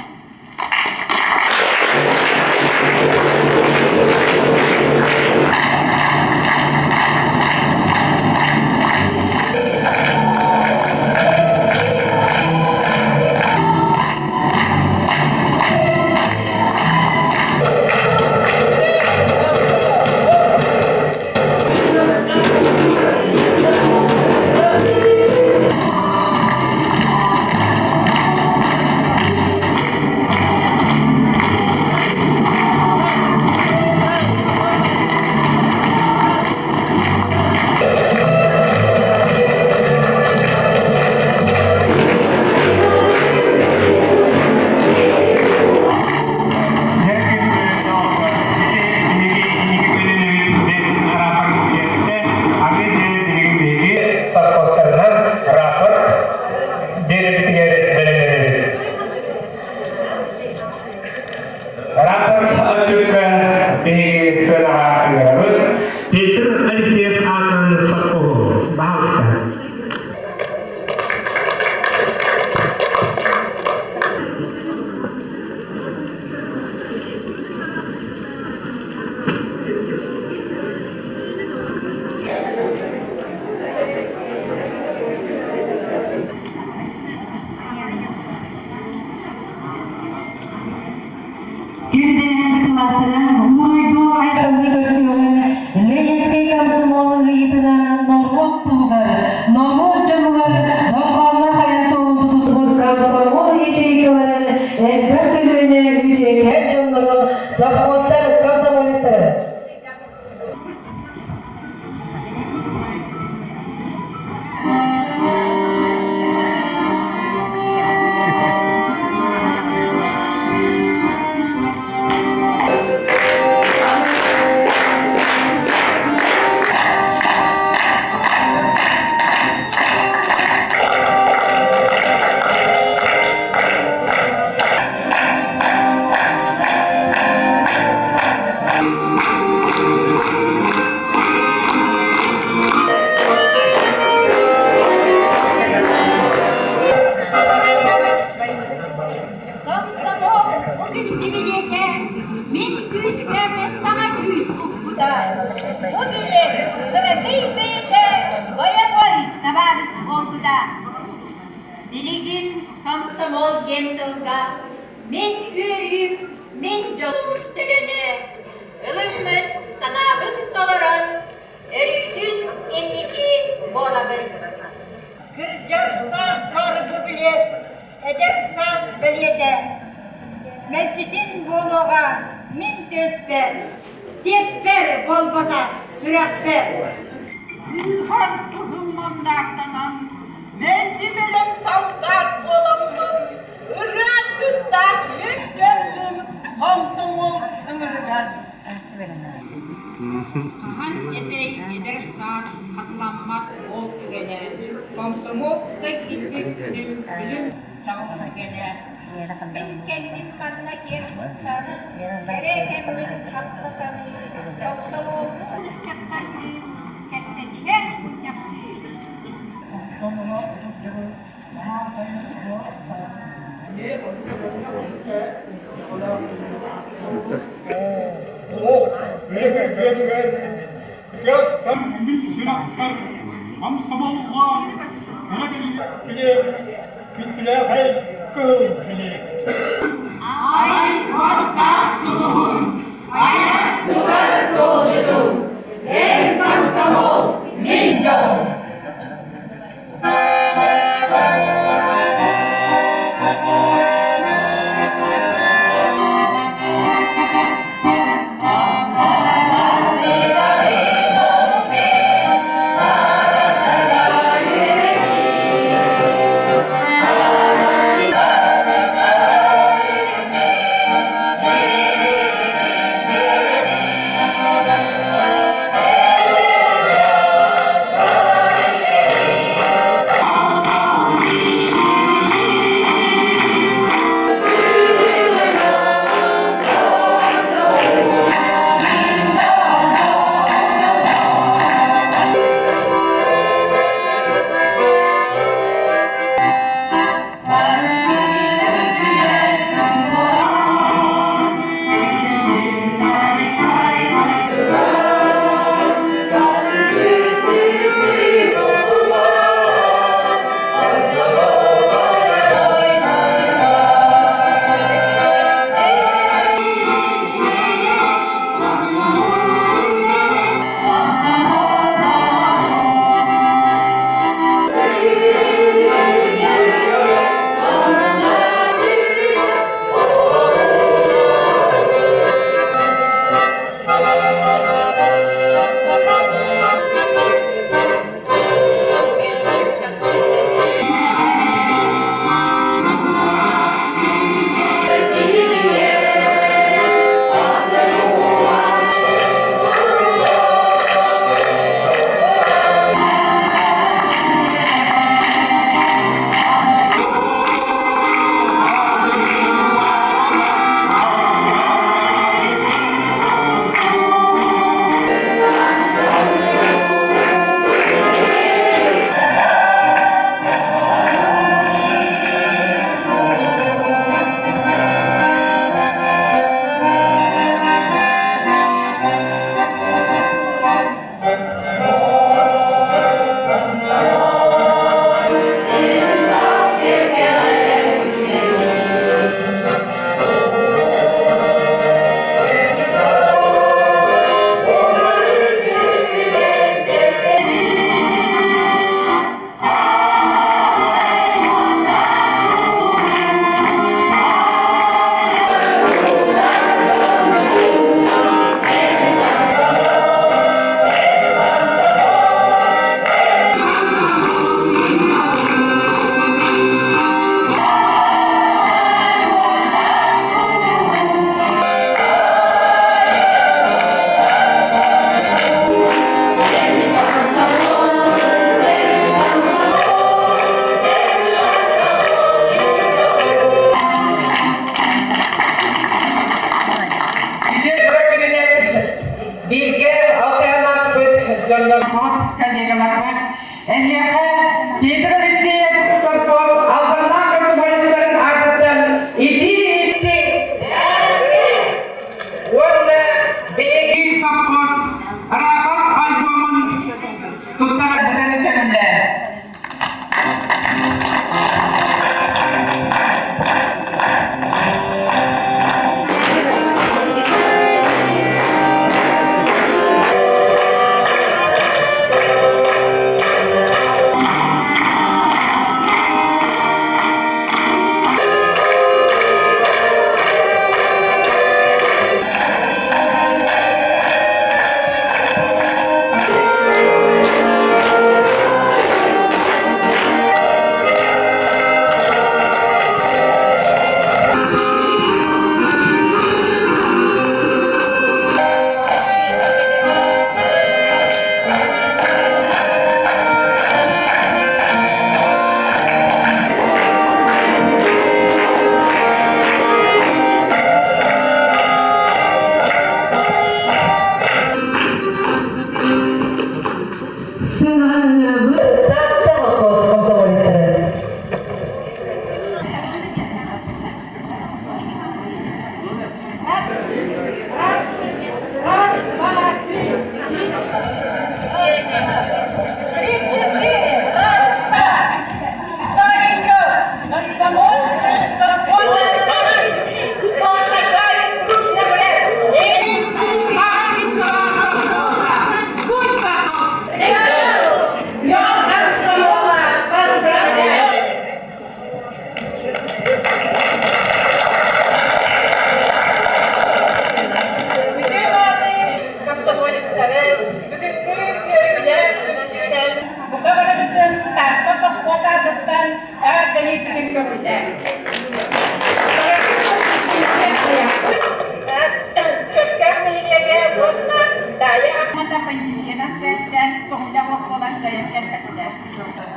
саас бу билиэт, эдэр саас бэлиэтэ. Мэлдьитин буолуоҕа мин түөспэр, сиэппэр буолбатах сүрэхпэр. Ыыһар кыһыл мандааттанан, мэлдьи бэлэм салдаат буоламмын, ырыа аргыстаах үөрдэллим хомсомуол ыҥырыгар. Хаһан этэй эдэр саас хатыламмат ол түгэнэ, комсомолка киирбит күнүм күлүм чаҕылҕана. Мин кэллим манна киэн туттан, кэрэ кэммин хатта саныы, комсомоллуу ыччаттардыын кэпсэтиһэр мунньахтыы. Ай уоттаах сулуһун, айар тутар суолдьутум, эн комсомол, мин дьолум. Бииргэ алтыһан ааспыт дьоннорбут, коллегаларбыт, эһиэхэ Петр Алексеев сопхуос албаннаах комсомолецтарын аатыттан итии-истиҥ уонна биһиги сопхуос рапорт альбомун туттарарбытын көҥүллээ. Эҕэрдэлиирбитин көҥүллээҥ. Чөккөөх нэһилиэгэ уонна Даайа Аммата пандемиянан сибээстээн көҥүлэ суох буолан кыайан кэлбэтилэр.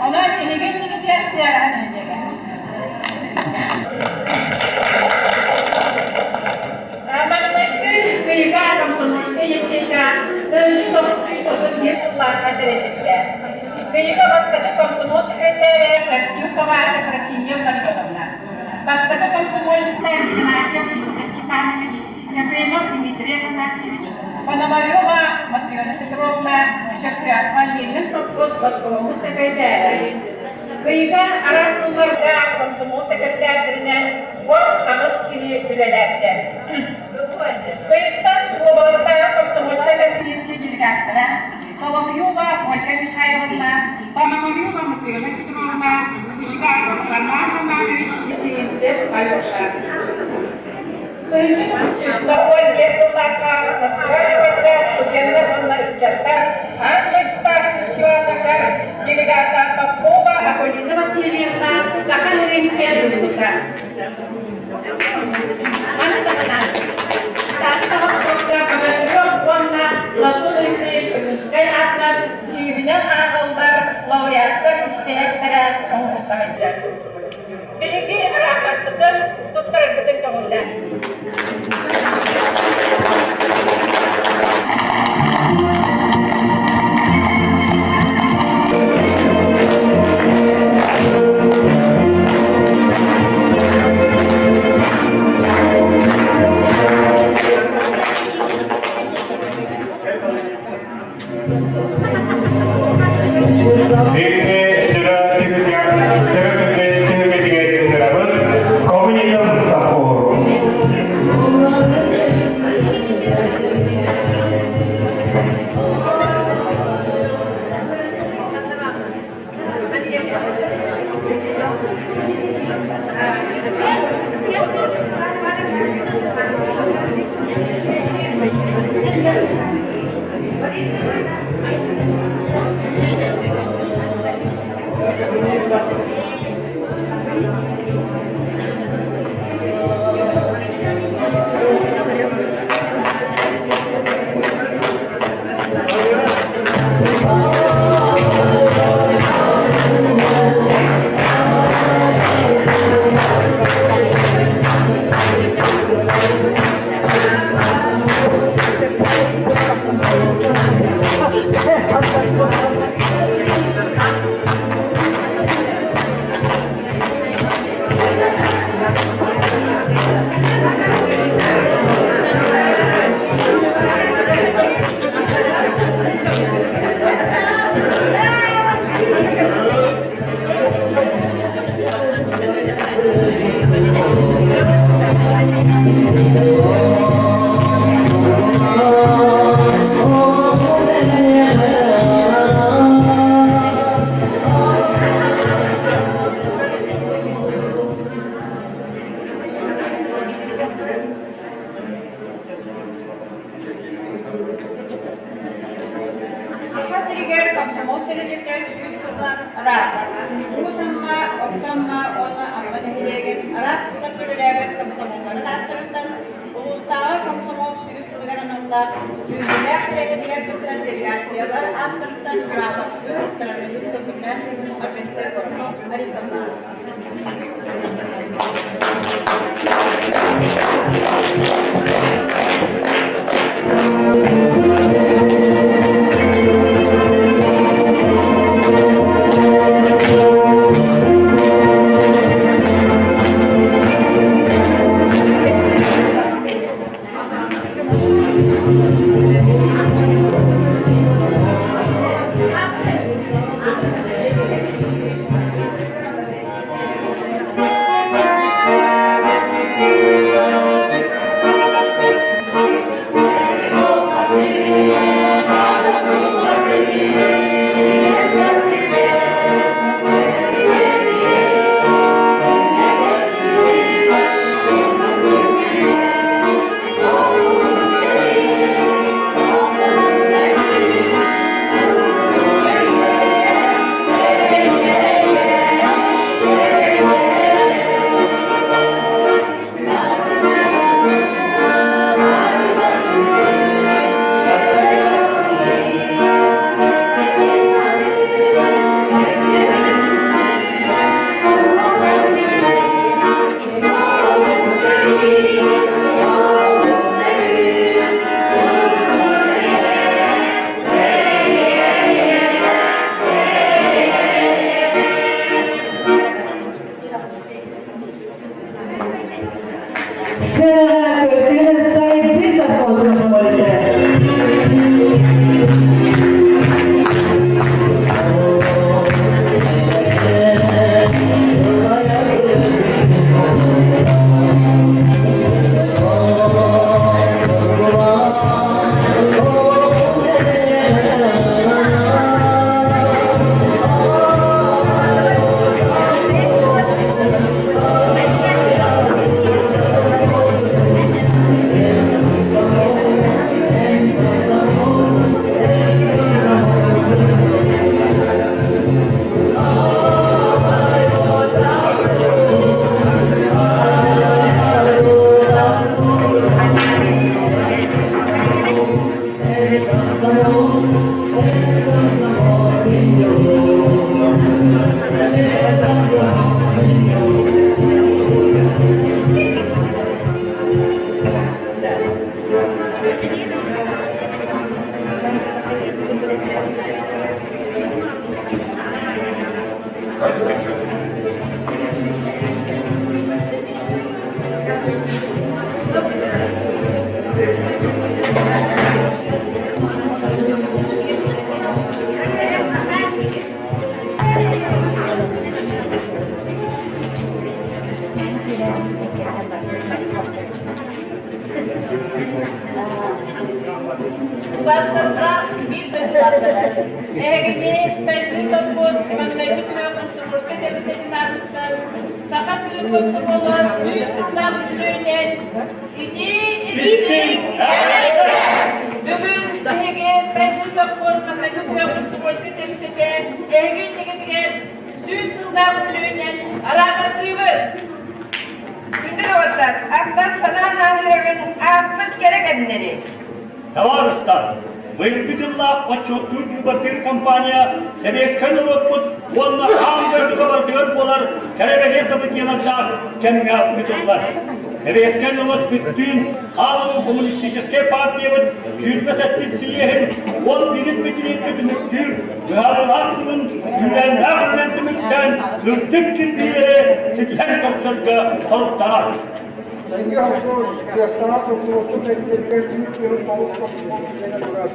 Онон эһиги инникитигэр Тыараһа нэһилиэгэ. Маҥнайгы Кыйыга комсомольскай ячейка 1931 сыллаахха тэриллибитэ. Кыйыга бастакы комсомол секретарэ Костюкова Ефросинья Ларионовна, бастакы комсомолецтар Игнатьев Федор Степанович, Ефремов Дмитрий Афанасьевич, Пономарева Матрена Петровна, Чөккөөххө Ленин сопхуос боскомун сэкирэтээрэ. Кыйыга араас сылларга комсомол сэкирэтээрдэринэн 18 киһи үлэлээбитэ. Кыйыттан уобаластааҕы комсомольскай конференция делегаттара Соловьева Ольга Михайловна, Пономарева Матрена Петровна, Кучкаров Роман Романович, Литвинцев Алеша. 1995 сыллаахха Москва куоракка студеннар уонна ыччаттар аан дойдутааҕы фестивалларыгар делегата Попова Акулина Васильевна Саха сирин киэн тутта. Маны таһынан, Тааттаҕа спортка Богатырев уонна Платон Алексеевич Ойуунскай аатынан сүүһүнэн ааҕыллар лауреаттар испииһэктэрэ оҥоһулла сылдьар. Биһиги арааппарпытын туттарарбытын көҥүллээн. Биһиги дьоро түһүлгэтигэр ыҥырабыт коммунизм сопхуоһу. Саха сиригэр комсомол тэрилтэтэ сүүс сылынан ыраатар. Уус Амма, Орто Амма уонна Амма нэһилиэгин араас сылларга үлэлээбит комсомолларын ааттарыттан улуустааҕы комсомол сүүс сылыгар аналлаах үөрүүлээх тэрээһинигэр кыттар делегациялар ааттарыттан грамотаны туттараргытын көҥүллээн Аргентина Борисовна. Убаастардаах биир дойдулаахтарбыт, эһигини Сайдыы сопхуос маҥнайгы сүһүөх комсомольскай тэрилтэтин аатыттан Саха сирин комсомола 100 сыллаах үбүлүөйүнэн итии-истиҥ эҕэрдэ! Бүгүн биһиги Сайдыы сопхуос маҥнайгы сүһүөх комсомольскай тэрилтэтэ эһиги иннигитигэр 100 сыллаах үбүлүөйүнэн араапардыыбыт! Күндү доҕоттор, ахтан санаан ааһыаҕыҥ ааспыт кэрэ кэмнэри. Табаарыстар, быйылгы дьыллаах отчуоттуур быыбардыыр компания сэбиэскэй норуоппут уонна аан дойдуга барытыгар буолар кэрэ-бэлиэ событиелардаах кэмҥэ ыытыллар. Сэбиэскэй норуот бүттүүн хаалыныы коммунистическай партиябыт 27 сийиэһин 11 бүтүнүккэ түмүктүүр быһаарыылаах сылын күүрээннээх үлэнэн түмүктээн үрдүк кирбиилэри ситиһэн көрсөргө соруктанар. Тэҥҥэ хомсуос кыахтаах хомсуостук тэрилтэтигэр 149 хомсуол үлэлэ турар.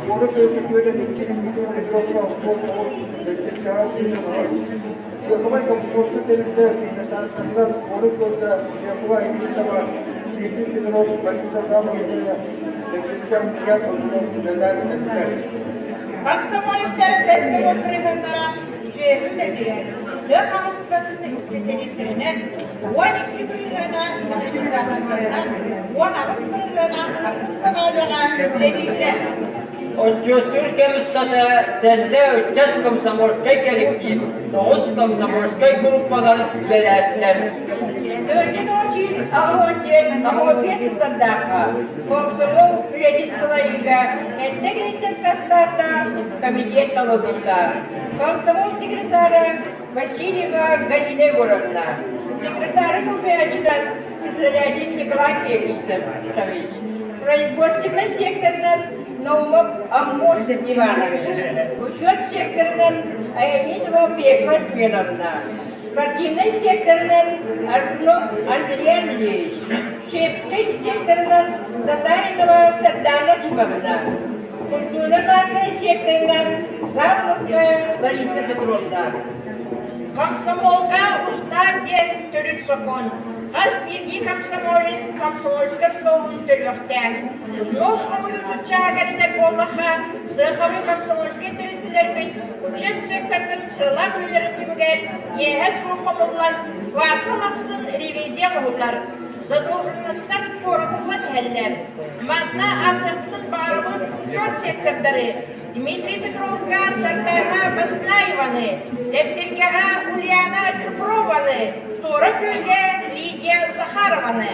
Куорат өтөкүөнэ икки күҥҥүтүн үлэлиир хомсуол тоҕус, сэттистээх күнү аҕыс. Сыахабай хомсуолка тэрилтэ сигнатардарынан куорат кыылга Якова Ильинова, Дмитрий Петров, Бориса Адамовна, Дэксиккэ Мчия хомсуол үлэлээн кэллилэр. Комсомолецтар сэттэ призывтара сүөһү үлэтигэр, тыа хаһаайыстыбатын исписэлиистэринэн, 12 бырыһыана механизатордарынан, 18 бырыһыана атын салаа үлэҕэ үлэлииллэр. Отчуоттуур кэм устата Сэнтэ ыччат комсомольскай кэлэктиип, тоҕус комсомольскай группалар үлэлээтилэр. 1984 сыллардаахха комсомол үлэтин салайыыга сэттэ киһиттэн састааптаах комитет талыллыбыта. Комсомол секретара Васильева Галина Егоровна, секретара солбуйааччынан Сысолятин Николай Феликсович, производственнай секторынан Наумов Аммос Иванович, учет секторынан Аянитова Пекла Семеновна, спортивнай секторынан Аргунов Андрей Андреевич, Шепскэй секторынан Татаринова Сардана Кимовна, культурно-массовай секторынан Саввовская Лариса Петровна. Комсомолга устаап диэн төрүт сокуон. Хас биирдии комсомолец комсомольскай взносун төлүөхтээх. Взнос хомуйуутун чааһыгар этэр буоллахха, сыахабы комсомольскай тэрилтэлэрбит учет сектордарын сыралаах үлэлэрин түмүгэр иэһэ суох хомуллан, квартал ахсын ревизия оҥоһуллар. Задолженностар туоратыллан иһэллэр. Манна ардыттан баарыбыт учет сектордары Дмитрий Петровка Сардана Баснаеваны, Дэбдиргэҕэ Ульяна Чупрованы, Туора Күөлгэ Лидия Захарованы.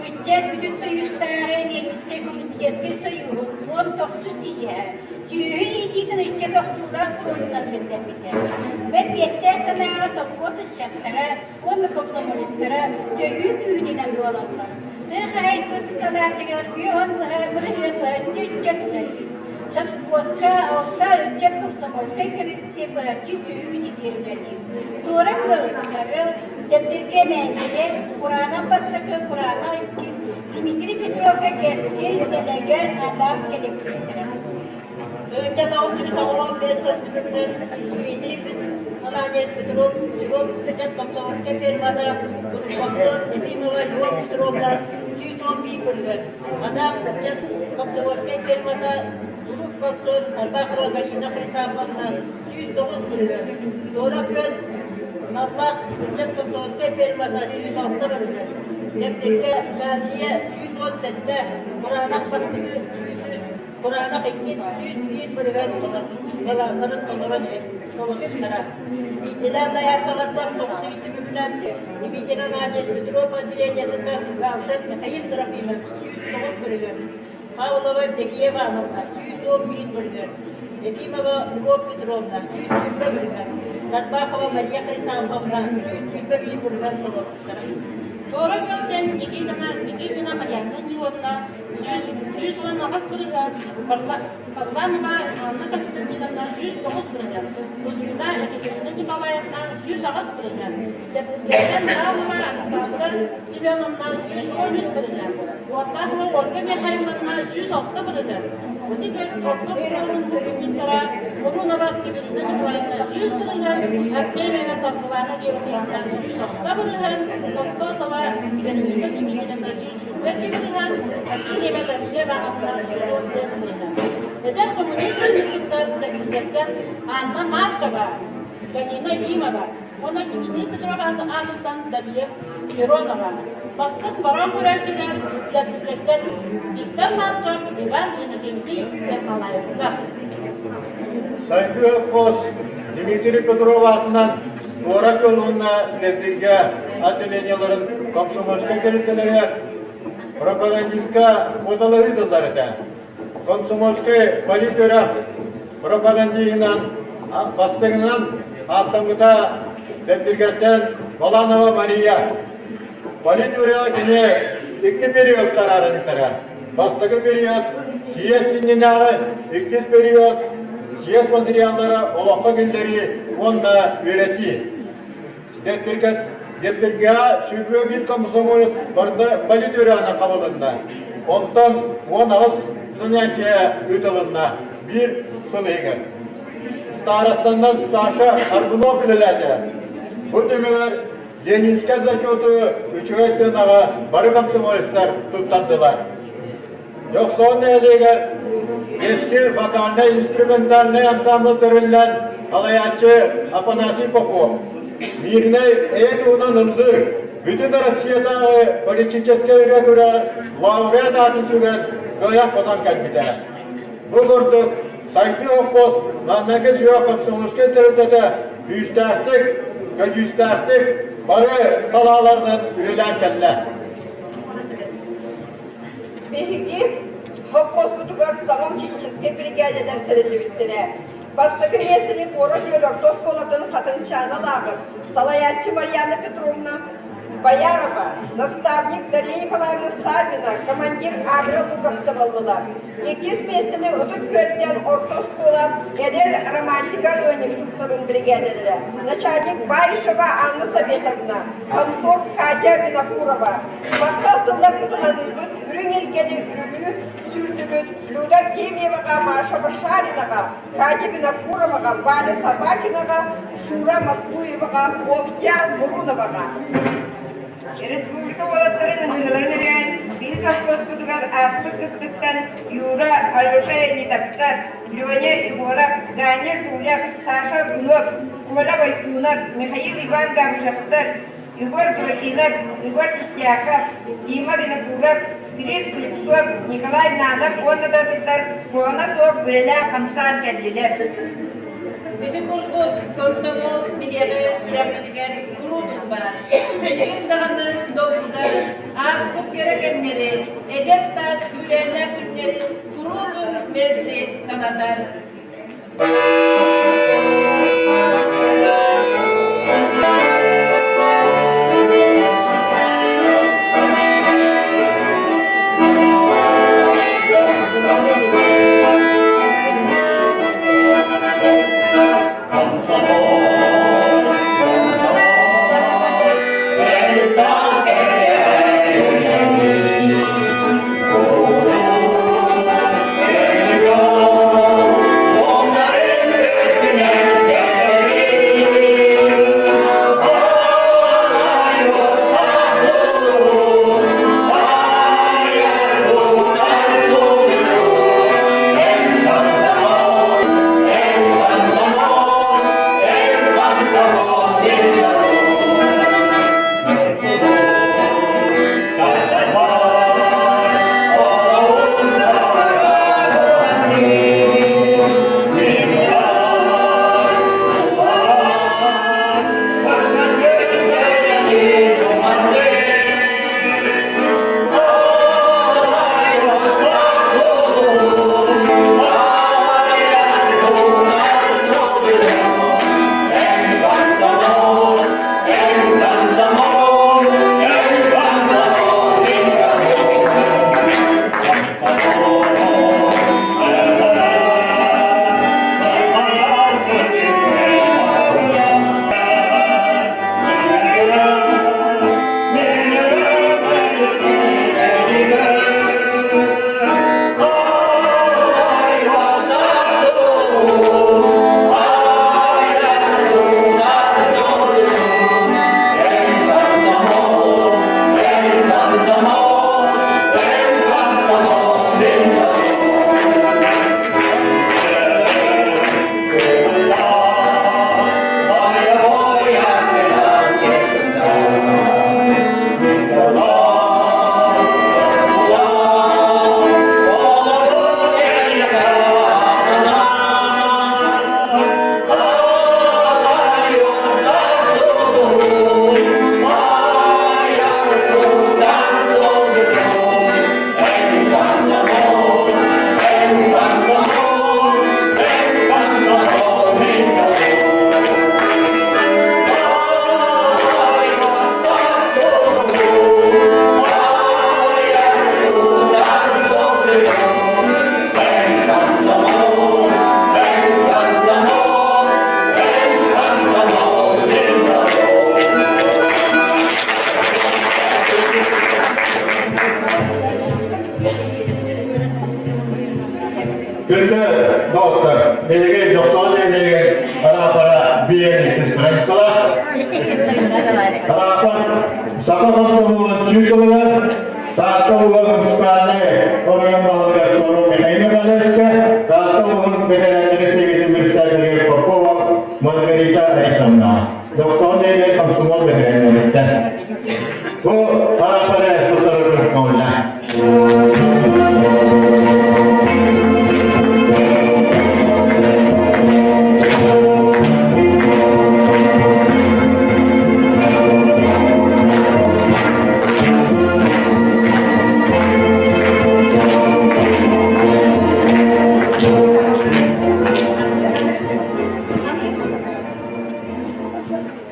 Ыччат Бүтүн Союзтааҕы Ленинскэй коммунистическай союһун 19 сийиэһэ сүөһү иитиитин ыччат охсуулаах фронунан биллэрбитэ. Бэппиэттээх санааҕа сопхуос ыччаттара уонна комсомолецтара төһүү күүһүнэн буолаллар. Тыа хаһаайыстыбатын салаатыгар үөһүн быһа бырыһыан быһаччы ыччат үлэлиир. Совхозка алта ыччат комсомольскай коллектив быһаччы түһүү ититиэр үлэлиир. Туора Күөл Сарыл, Дэбдиргэ Мээндигэ, Кураанах бастакы, Кураанах иккис, Дмитрий Петровка Кэскил, Дэлэгэр, Адам коллективтэрэ. Ыччат 695 сыл түмүгүнэн Дмитрий Ананьевич Петров Село ыччат комсомольскай фермата Куруппакка Ефимова Любовь Петровна 111 бырыһыан, Адам ыччат комсомольскай фермата Улук Боксер Арбахова Галина Хрисанфовна 109 бырыһыан, Туора Күөл Маллаах ыччат комсомольскай фермата 106 бырыһыан, Дэбдиргэ Мээндийэ 117, Кураанах Бастакы 103, Кураанах 201 бырыһыан балааннарын толорон толорбуттара. Иитилээх дайаакалартан тоҕус ый түмүгүнэн Дмитрий Ананьевич Петров отделениетыттан Гавшев Михаил Трофимович 109 бырыһыан, Павлова Евдокия Ивановна 111 бырыһыан, Ефимова Любовь Петровна 120 бырыһыан, Тарбахова Мария Хрисанфовна 121 бырыһыан толорбуттара. Туора күөлтэн Никитина Никитина Марианна Ниловна 118 бырыһыан, Варламова Анна Константиновна 109 бырыһыан, Кузьмина Екатерина Николаевна. 108 бырыһыан, Дэбдиргэттэн Павлова Александра Семеновна 113 бырыһыан, Уоттаахова Ольга Михайловна 106 бырыһыан, Ытык орто оскуолатын выпускниктара Мурунова Екатерина Николаевна 100 бырыһыан, Артемьева Саргылана Георгиевна 106 бырыһыан, Нохтосова Вероника Дмитриевна 122 бырыһыан, Васильева Дария Ивановна 115 бырыһыан. Эдэр коммунист ыанньыксыттар Дэбдиргэттэн Анна Маркова, Галина Ефимова уонна Дмитрий Петров аатыттан Дария Миронова. Бастыҥ баран көрөөччүлэр Дэбдиргэттэн Виктор Марков, Иван Иннокентий Ермолаевтар. Сайдыы совхоз Дмитрий Петров аатынан Туора Күөл уонна Дэбдиргэ отделениеларын комсомольскай тэрилтэлэрэ пропагандистка куоталаһыы тыллар этэ. Комсомольскай политера пропагандиһынан бастыҥынан ааттаммыта Дэбдиргэттэн Баланова Мария. Политера кини икки период арааран Бастакы период съезд иннинээҕи, иккис период съезд материаллара олоххо киллэрии уонна үөрэтии. Дэбдиргэҕэ 21 комсомолец барыта политүөрэҕинэн хабылынна. Онтон 18 занятие ыытылынна биир сыл иһигэр. Старостаннан Саша Аргунов үлэлээтэ. Бу түмүгэр Ленинскэй зачету үчүгэй сыанаҕа бары комсомолецтар туттардылар. Дьохсоон нэһилиэгэр Кэскил вокальнай-инструментальнай ансамбль тэриллэн салайааччы Афанасий Попов, Мирнэй эйэ туһунан ыллыыр, бүтүн Россиятааҕы политическай ырыа күрэҕэр лауреат аатын сүгэн кыайан-хотон кэлбитэ. Бу курдук Сайдыы холкуос маҥнайгы сүрэх комсомольскай тэрилтэтэ күүстээхтик, көдьүүстээхтик бары салааларынан үлэлээн кэллэ. Биһиги холкуоспутугар саҥа ученическай биригээдэлэр тэриллибиттэрэ. Бастакы миэстэни куорат үөл орто оскуолатын Хатыҥчаана лааҕыр, салайааччы Марьяна Петровна Боярова, наставник Дария Николаевна Саввина, командир Агра Луковцева ыллылар. Иккис миэстэни Ытык Күөлтэн орто оскуола эдэр романтика ыанньыксыттарын биригээдэлэрэ, начальник Баишева Анна Советовна, комсорг Катя Винокурова, Махтал тылларбытын аныыбыт, үрүҥ илгэни үрүлүү сүүрдүбүт Люда Артемьеваҕа, Маша Башаринаҕа, Катя Винокуроваҕа, Валя Собакинаҕа, Шура Маттуеваҕа, Октя Муруноваҕа. Республика уолаттарын ымыыларын өйөөн, биһи совхозпутугар ааспыт кыстыктан Юра, Алеша Леонидовтар, Леня Егоров, Ганя Жулев, Саша Аргунов, Коля Бойтунов, Михаил Иван Габышевтар, Егор Буратинов, Егор Кистяков, Дима Винокуров, Кирилл Слепцов, Николай Нанов уонна да атыттар куһаҕана суох үлэлээн-хамсаан кэллилэр. Ити курдук комсомол биһиэхэ сүрэхпитигэр куруутун баар. Билигин даҕаны долгутар, ааспыт кэрэ кэмнэри, эдэр саас күүрээннээх күннэри куруутун мэлдьи санатар. Страницалаах Тарааппар Саха комсомолун сүүс сылыгар Таатта улууһа муниципальнай оройуон баһылыгар Соров Михаил Михайловичка, Таатта улууһун бэтэрээннэрин сэбиэтин председателигэр Попова Маргарита Борисовна, Дохсоон нэһилиэк комсомол бэтэрээннэриттэн. Бу тарааппары туттараргын көҥүллээ.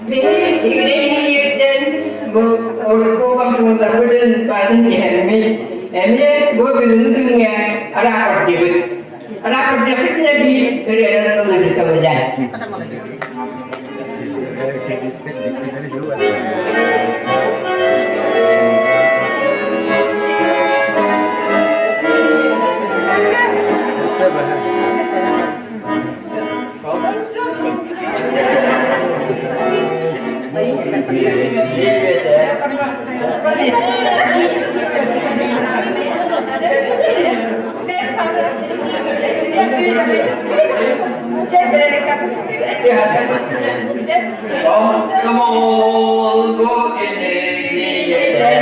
Биһиги нэһилиэктэн бу урукку комсомолларбытын баатын тиһэммит, эмиэ бу бүгүҥҥү күҥҥэ рапортыыбыт. Рапортыахпытына биир ырыанан ылыыбыт көҥүллээн. Комсомол бу кинигиэтэ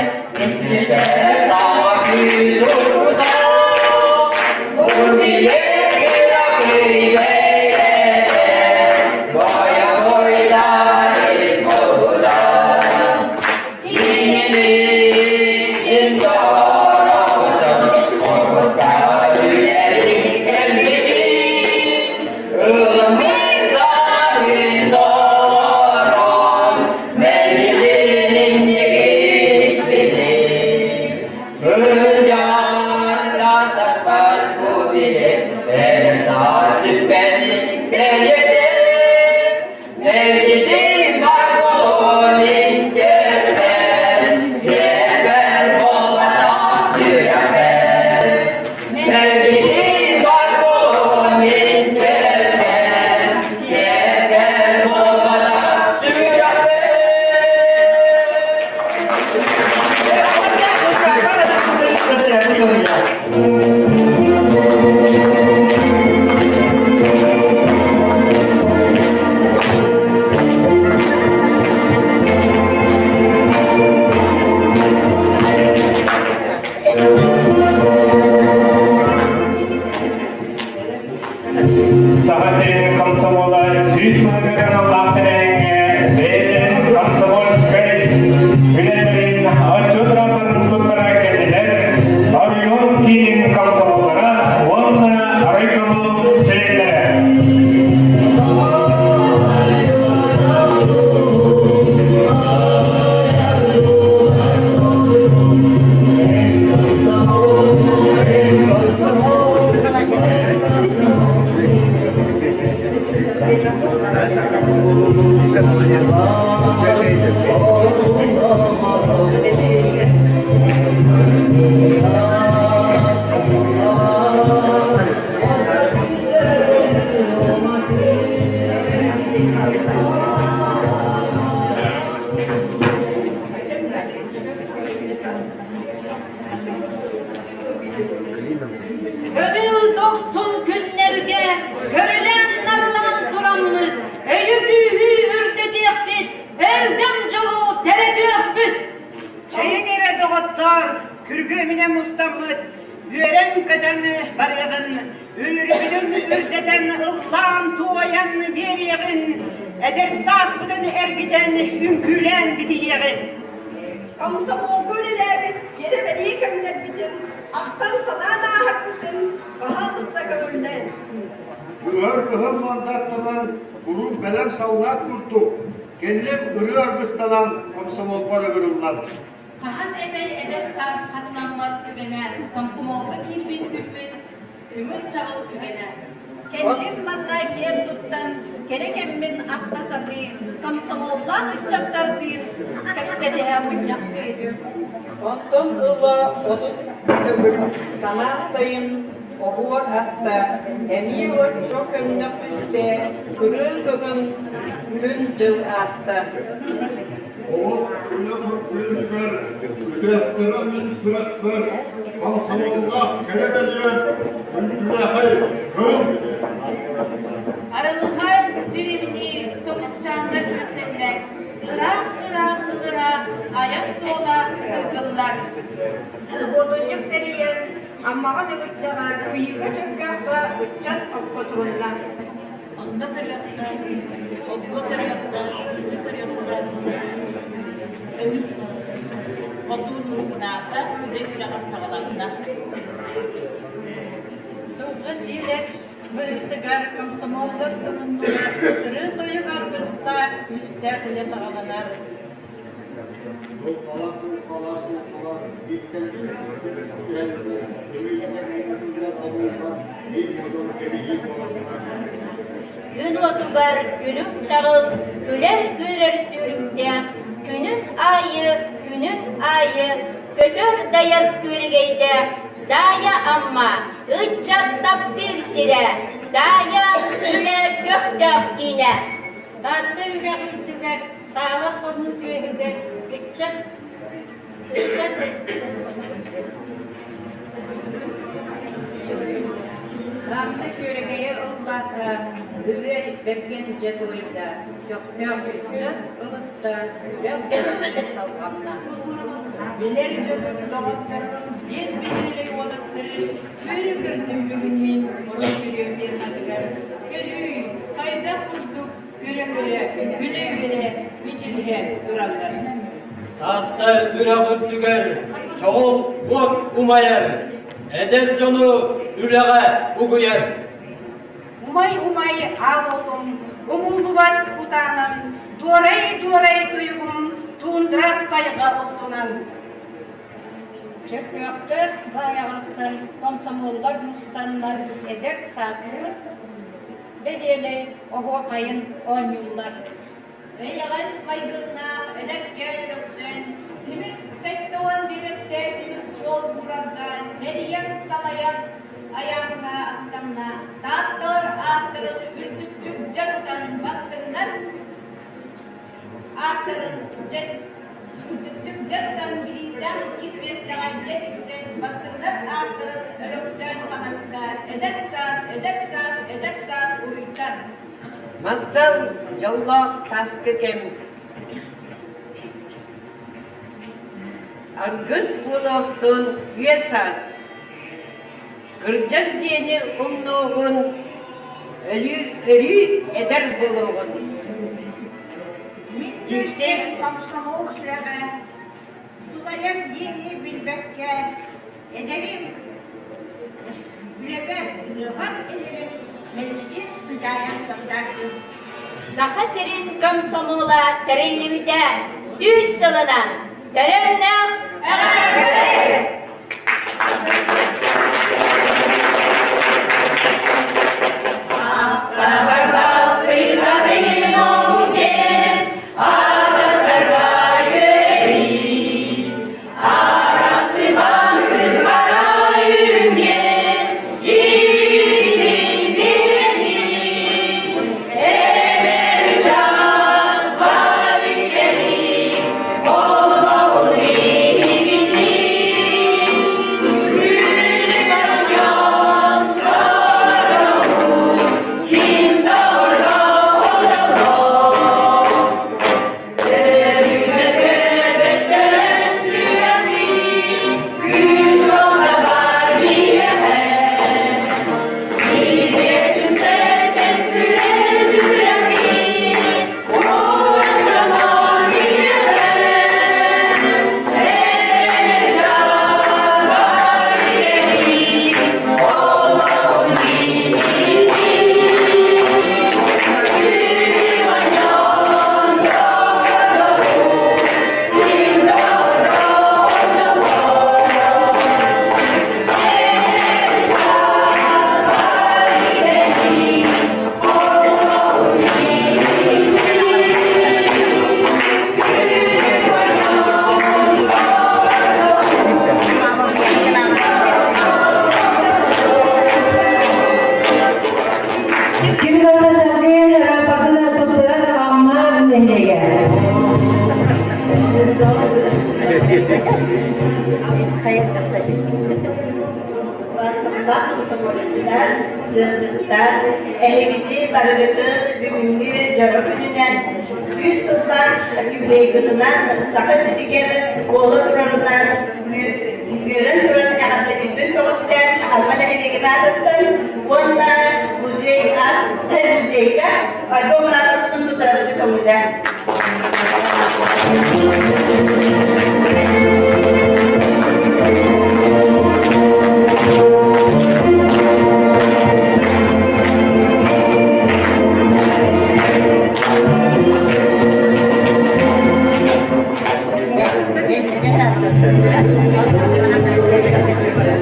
Саха сирин комсомола 100 сылыгар аналлаах тэрээһиҥҥэ бэйэлэрин комсомольскай үлэлэрин отчуот рапорын туттара кэллилэр оройуон киинин комсомоллара уонна райкомол чилиэннэрэ. Көҥүл дохсун күннэргэ көрүлээн-нарылаан тураммыт, өйү-күүһү үрдэтиэхпит, өлгөм дьолу төрөтүөхпүт! Чэйиҥ эрэ, доҕоттоор, күргүөмүнэ мустаммыт, үөрэн-көтөн барыаҕын, үөрүүбүтүн үрдэтэн ыллаан-туойан биэриэҕин, эдэр сааспытын эргитэн үҥкүүлээн битийиэҕин. Комсомолга үлэлээбит кэрэ-бэлиэ кэмнэрбитин ахтан-санаан ааһарбытын баһаалыста көҥүллээн. Ыар кыһыл мандаттанан, куруук бэлэм саллаат курдук, кэллим ырыа аргыстанан комсомолбор ыҥырыллан. Хаһан этэй эдэр саас хатыламмат түгэнэ, комсомолга киирбит күммүт көҥүл чаҕыл үгэнэ. Кэллим манна киэн туттан, кэрэ кэммин ахта сатыы, комсомоллаах ыччаттардыын кэпсэтиһэ мунньахтыы. Онтон ыла 30 төгүл самаан сайын оһуор аста, эмиэ оччо көмнөх түстэ, кырыы кыһын. күн-дьыл ааста. Олох үлэ күнүгэр үтүөстэрэ мин сүрэхпэр комсомоллаах кэрэ бэлиэ күндүлээхэй кыыл. Арылхай дьиримини солусчааннар күлсэллэр, ыраах-ыраах ыҥыра айан суола тыргыллар. Субуотунньук тэрийэн, Аммаҕа Нөмүрдэҕэ Кыйыга Чөркөөххө ыччат окко турунна. Онно көрүөххэ, окко көрүөххэ, илиини көрүөххэ, көмүс хотуун муҥнаата, үлэ күрэҕэ саҕаланна. Дулҕа сиилэс быһыытыгар комсомоллар тумуннулар, ырыы-тойук аргыстаах күүстээх үлэ саҕаланар. Дулҕалар, дулҕалар, дулҕалар, бииртэн түһэллэр, эмиийдэр хомуллар, биир модун кэбиһии буолаллар. Күн уотугар күлүм чаҕыл, күлэр-күөрэр сүүрүктээх, күнүн аайы, күнүн аайы көтөр дайар күөрэгэйдээх Даайа Амма, ыччат таптыыр сирэ, Даайа үлэ көхтөөх киинэ. Таатта үрэх үрдүгэр Таала хонуу түөһүгэр ыччат ыччат Таатта күөрэгэйэ ыллаата, ырыа бэргэн дьэ туойда, көхтөөх ыччат ылыста, күрэх дьоно салҕанна. Билэр дьонум, доҕотторум, биэс бэһиэлэй уолаттары үөрэ көрдүм бүгүн мин мурун күрүө ферматыгар. Көрүүй, хайдах курдук көрө-көрө, күлэ-үөрэ мичилиһэ тураллар. Таатта үрэх үрдүгэр чоҕул уот умайар, эдэр дьону үлэҕэ угуйар. Умай-умай аал отум, умуллубат кутаанан, дуорай-дуорай туйугум, туундра тайҕа устунан. Чөркөөхтөр баайаҕаттан комсомоллар мустаннар эдэр сааспыт бэһиэлэй оһуохайын оонньууллар. Эйэҕэс майгыннаах эдэркээн Өлөксөөн тимир 71 биэрэстэ тимир суол буурардаан мэлийэн салайан айааҥҥа аттанна. Таатталар ааттарын үрдүктүк дьэ тутан бастыҥнар ааттарын дьэ үрдүктүк дьэ тутан бириистээх иккис миэстэҕэ дьэ тиксэн бастыҥнар ааттарын Өлөксөөн ханатта. Эдэр саас, эдэр саас, эдэр саас уруйдан! Махтал, дьоллоох сааскы кэм Аргыс буолуохтун үйэ саас Кырдьар диэни умнуоҕун, өлүү өрүү эдэр буолуоҕун. Мин дьиктим комсомол сүрэҕэ, сылайар диэни билбэккэ, эдэрим үлэбэр ыабар илэрим мэлдьи сыдьаайан сандаарбын. Саха сирин комсомола тэриллибитэ 100 сылынан Тэрээһиннээх эҕэрдэ! нэһилиэгэ. Бастакылаах комсомолецтар, ыалдьыттар, эһигини барыгытын бүгүҥҥү дьоро күнүнэн 100 сыллаах юбилейгытынан Саха сиригэр буола турарынан үөрэн туран эҕэрдэлиирбин көҕүллээн Амма нэһилиэгин аатыттан уонна музей музейга альбом рапортун туттарабыты көҥүллээн.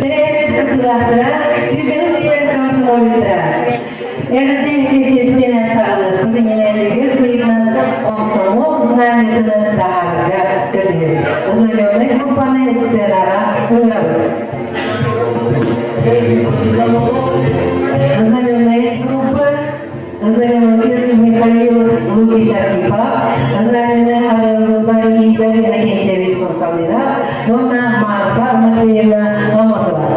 Тэрээһиммит кыттыылаахтара, сүүрбэһис үйэ комсомолецтара. Эҕэрдэ кэнсиэрбитинэн саҕалыахпыт иннинэ үгэс быһыытынан комсомол знамятыны таһаарарга көрдөһөбүт. Знаменнай группаны сценаҕа ыҥырабыт. Знаменная группа знаменосец Михаил Лукич Архипов, знаменная арыаллар Игорь Иннокентьевич Султаныров уонна Марфа Матвеевна Амосова.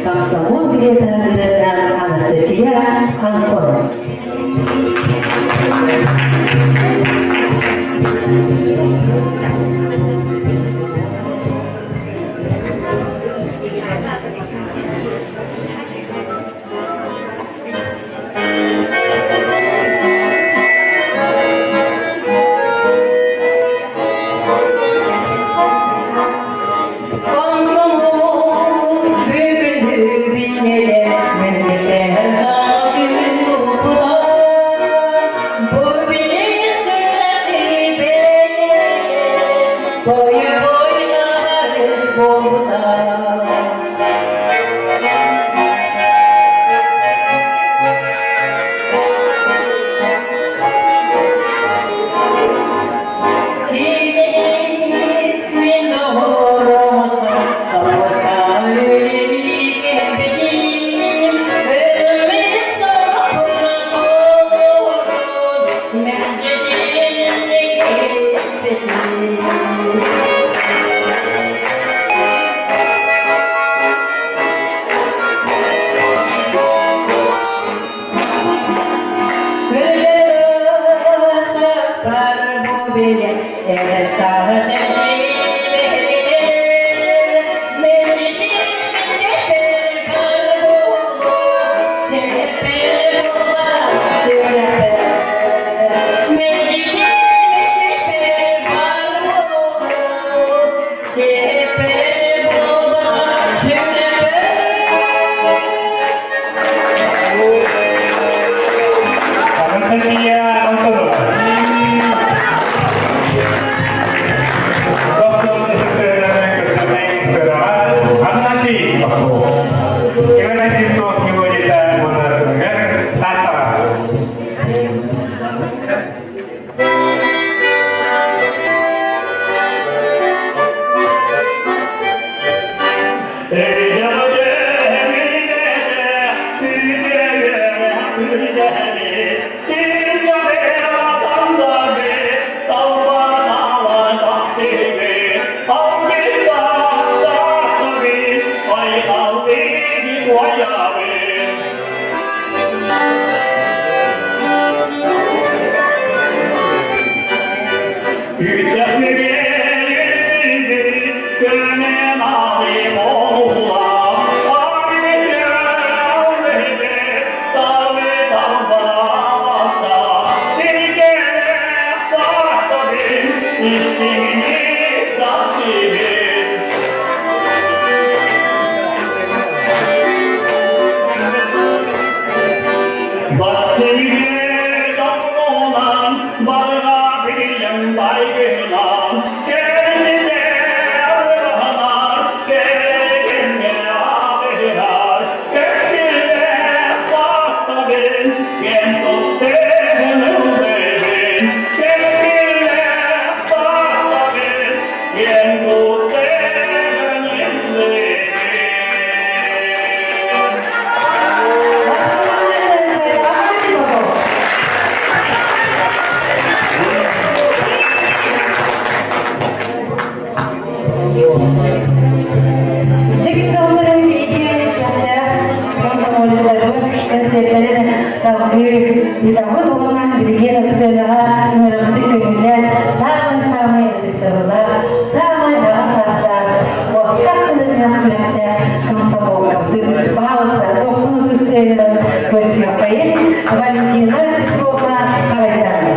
Комсомол билета ырыатынан Анастасия Антонова. Комсомол бүгүнү билнеле Анастасия Антонова. Дохсун ытыктыырынан көрсөмөй сыраҕа Афанасий Попов. Иван Сивцов мелодията уонна тылыгар Тааттаҕа. Салгыы ыытабыт уонна билигин сценаҕа ыҥырабытын көҥүллээн саамай-саамай ытыктабыллаах, саамай аҕа саастаах, уоттаах тылынан сүрэхтээх комсомолкабытын, пожалуйста, дохсун ытыс тыаһынан көрсүөххэйин Валентина Петровна Харайданова.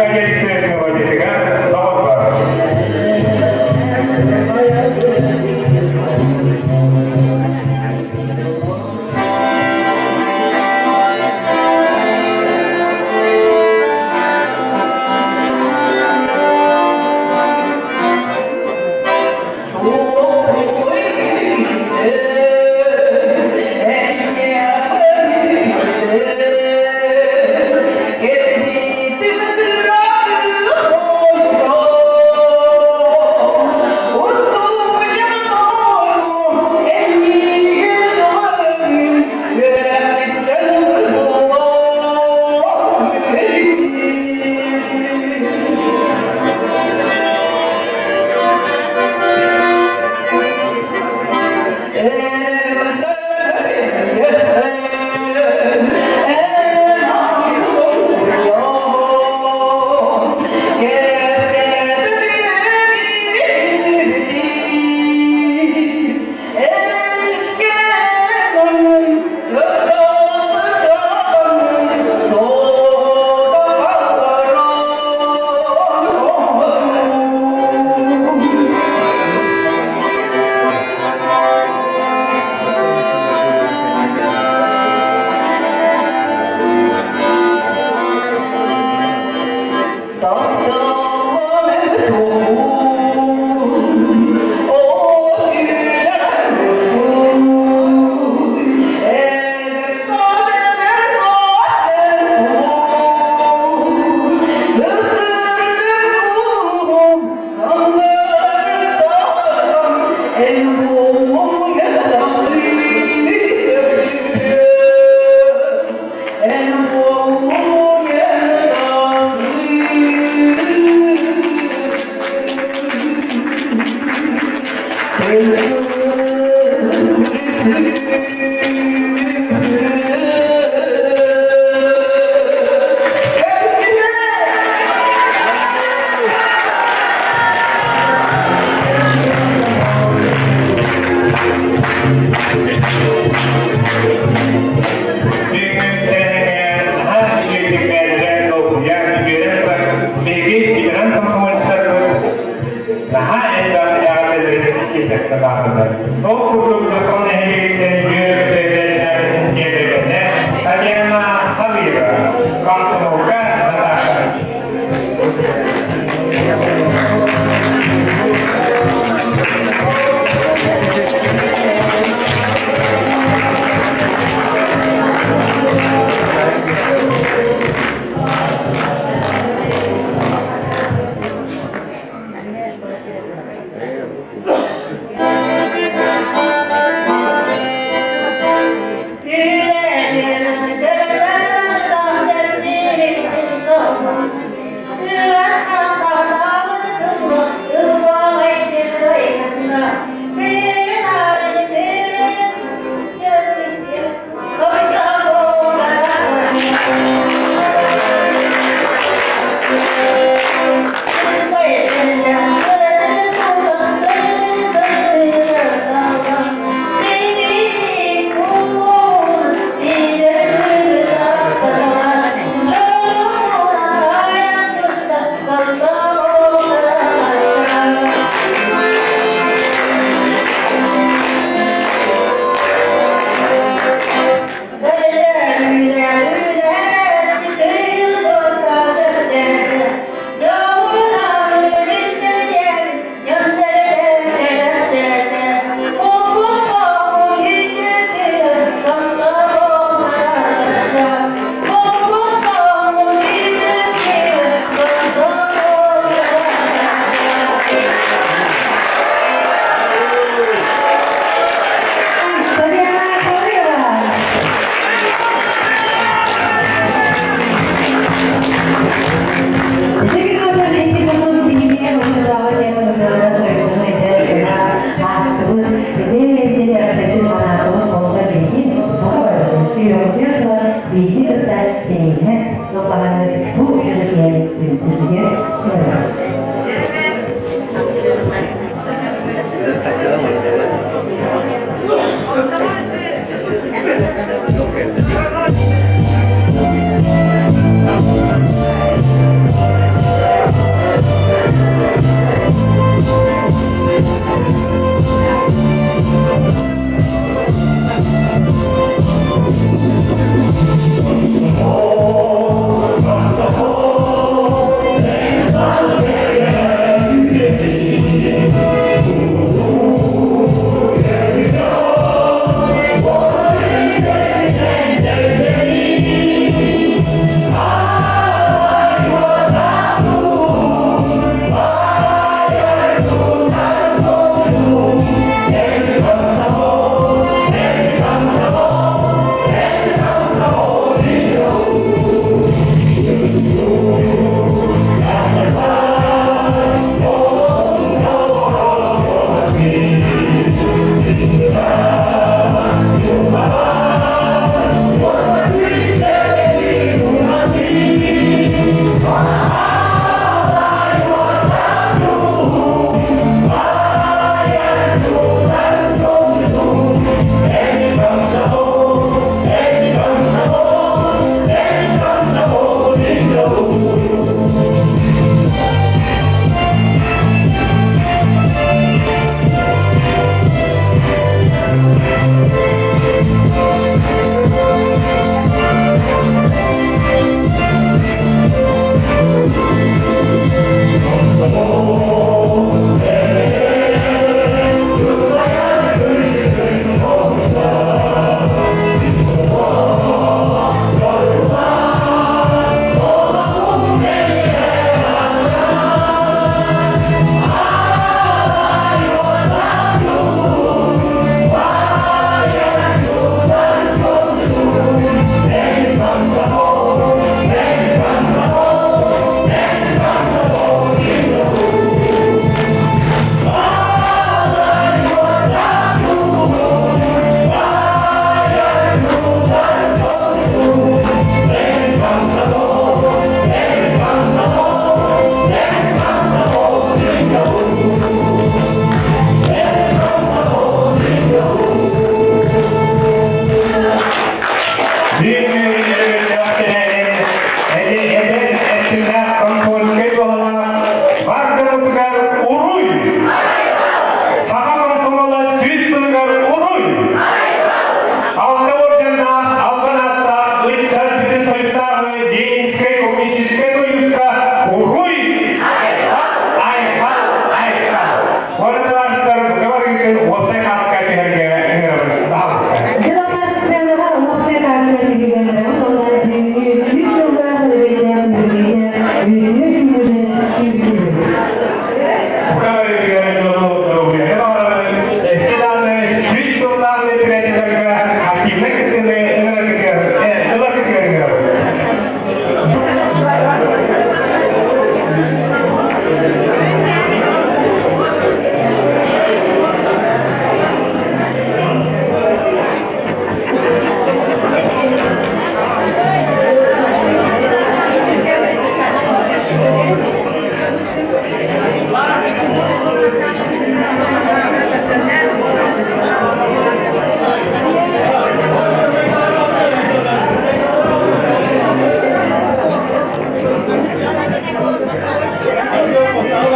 Аркадий Алексеев мелодиятыгар доҕордор. Наһаа элбэх эҕэрдэлэри киллэртэ баарылар. Ол курдук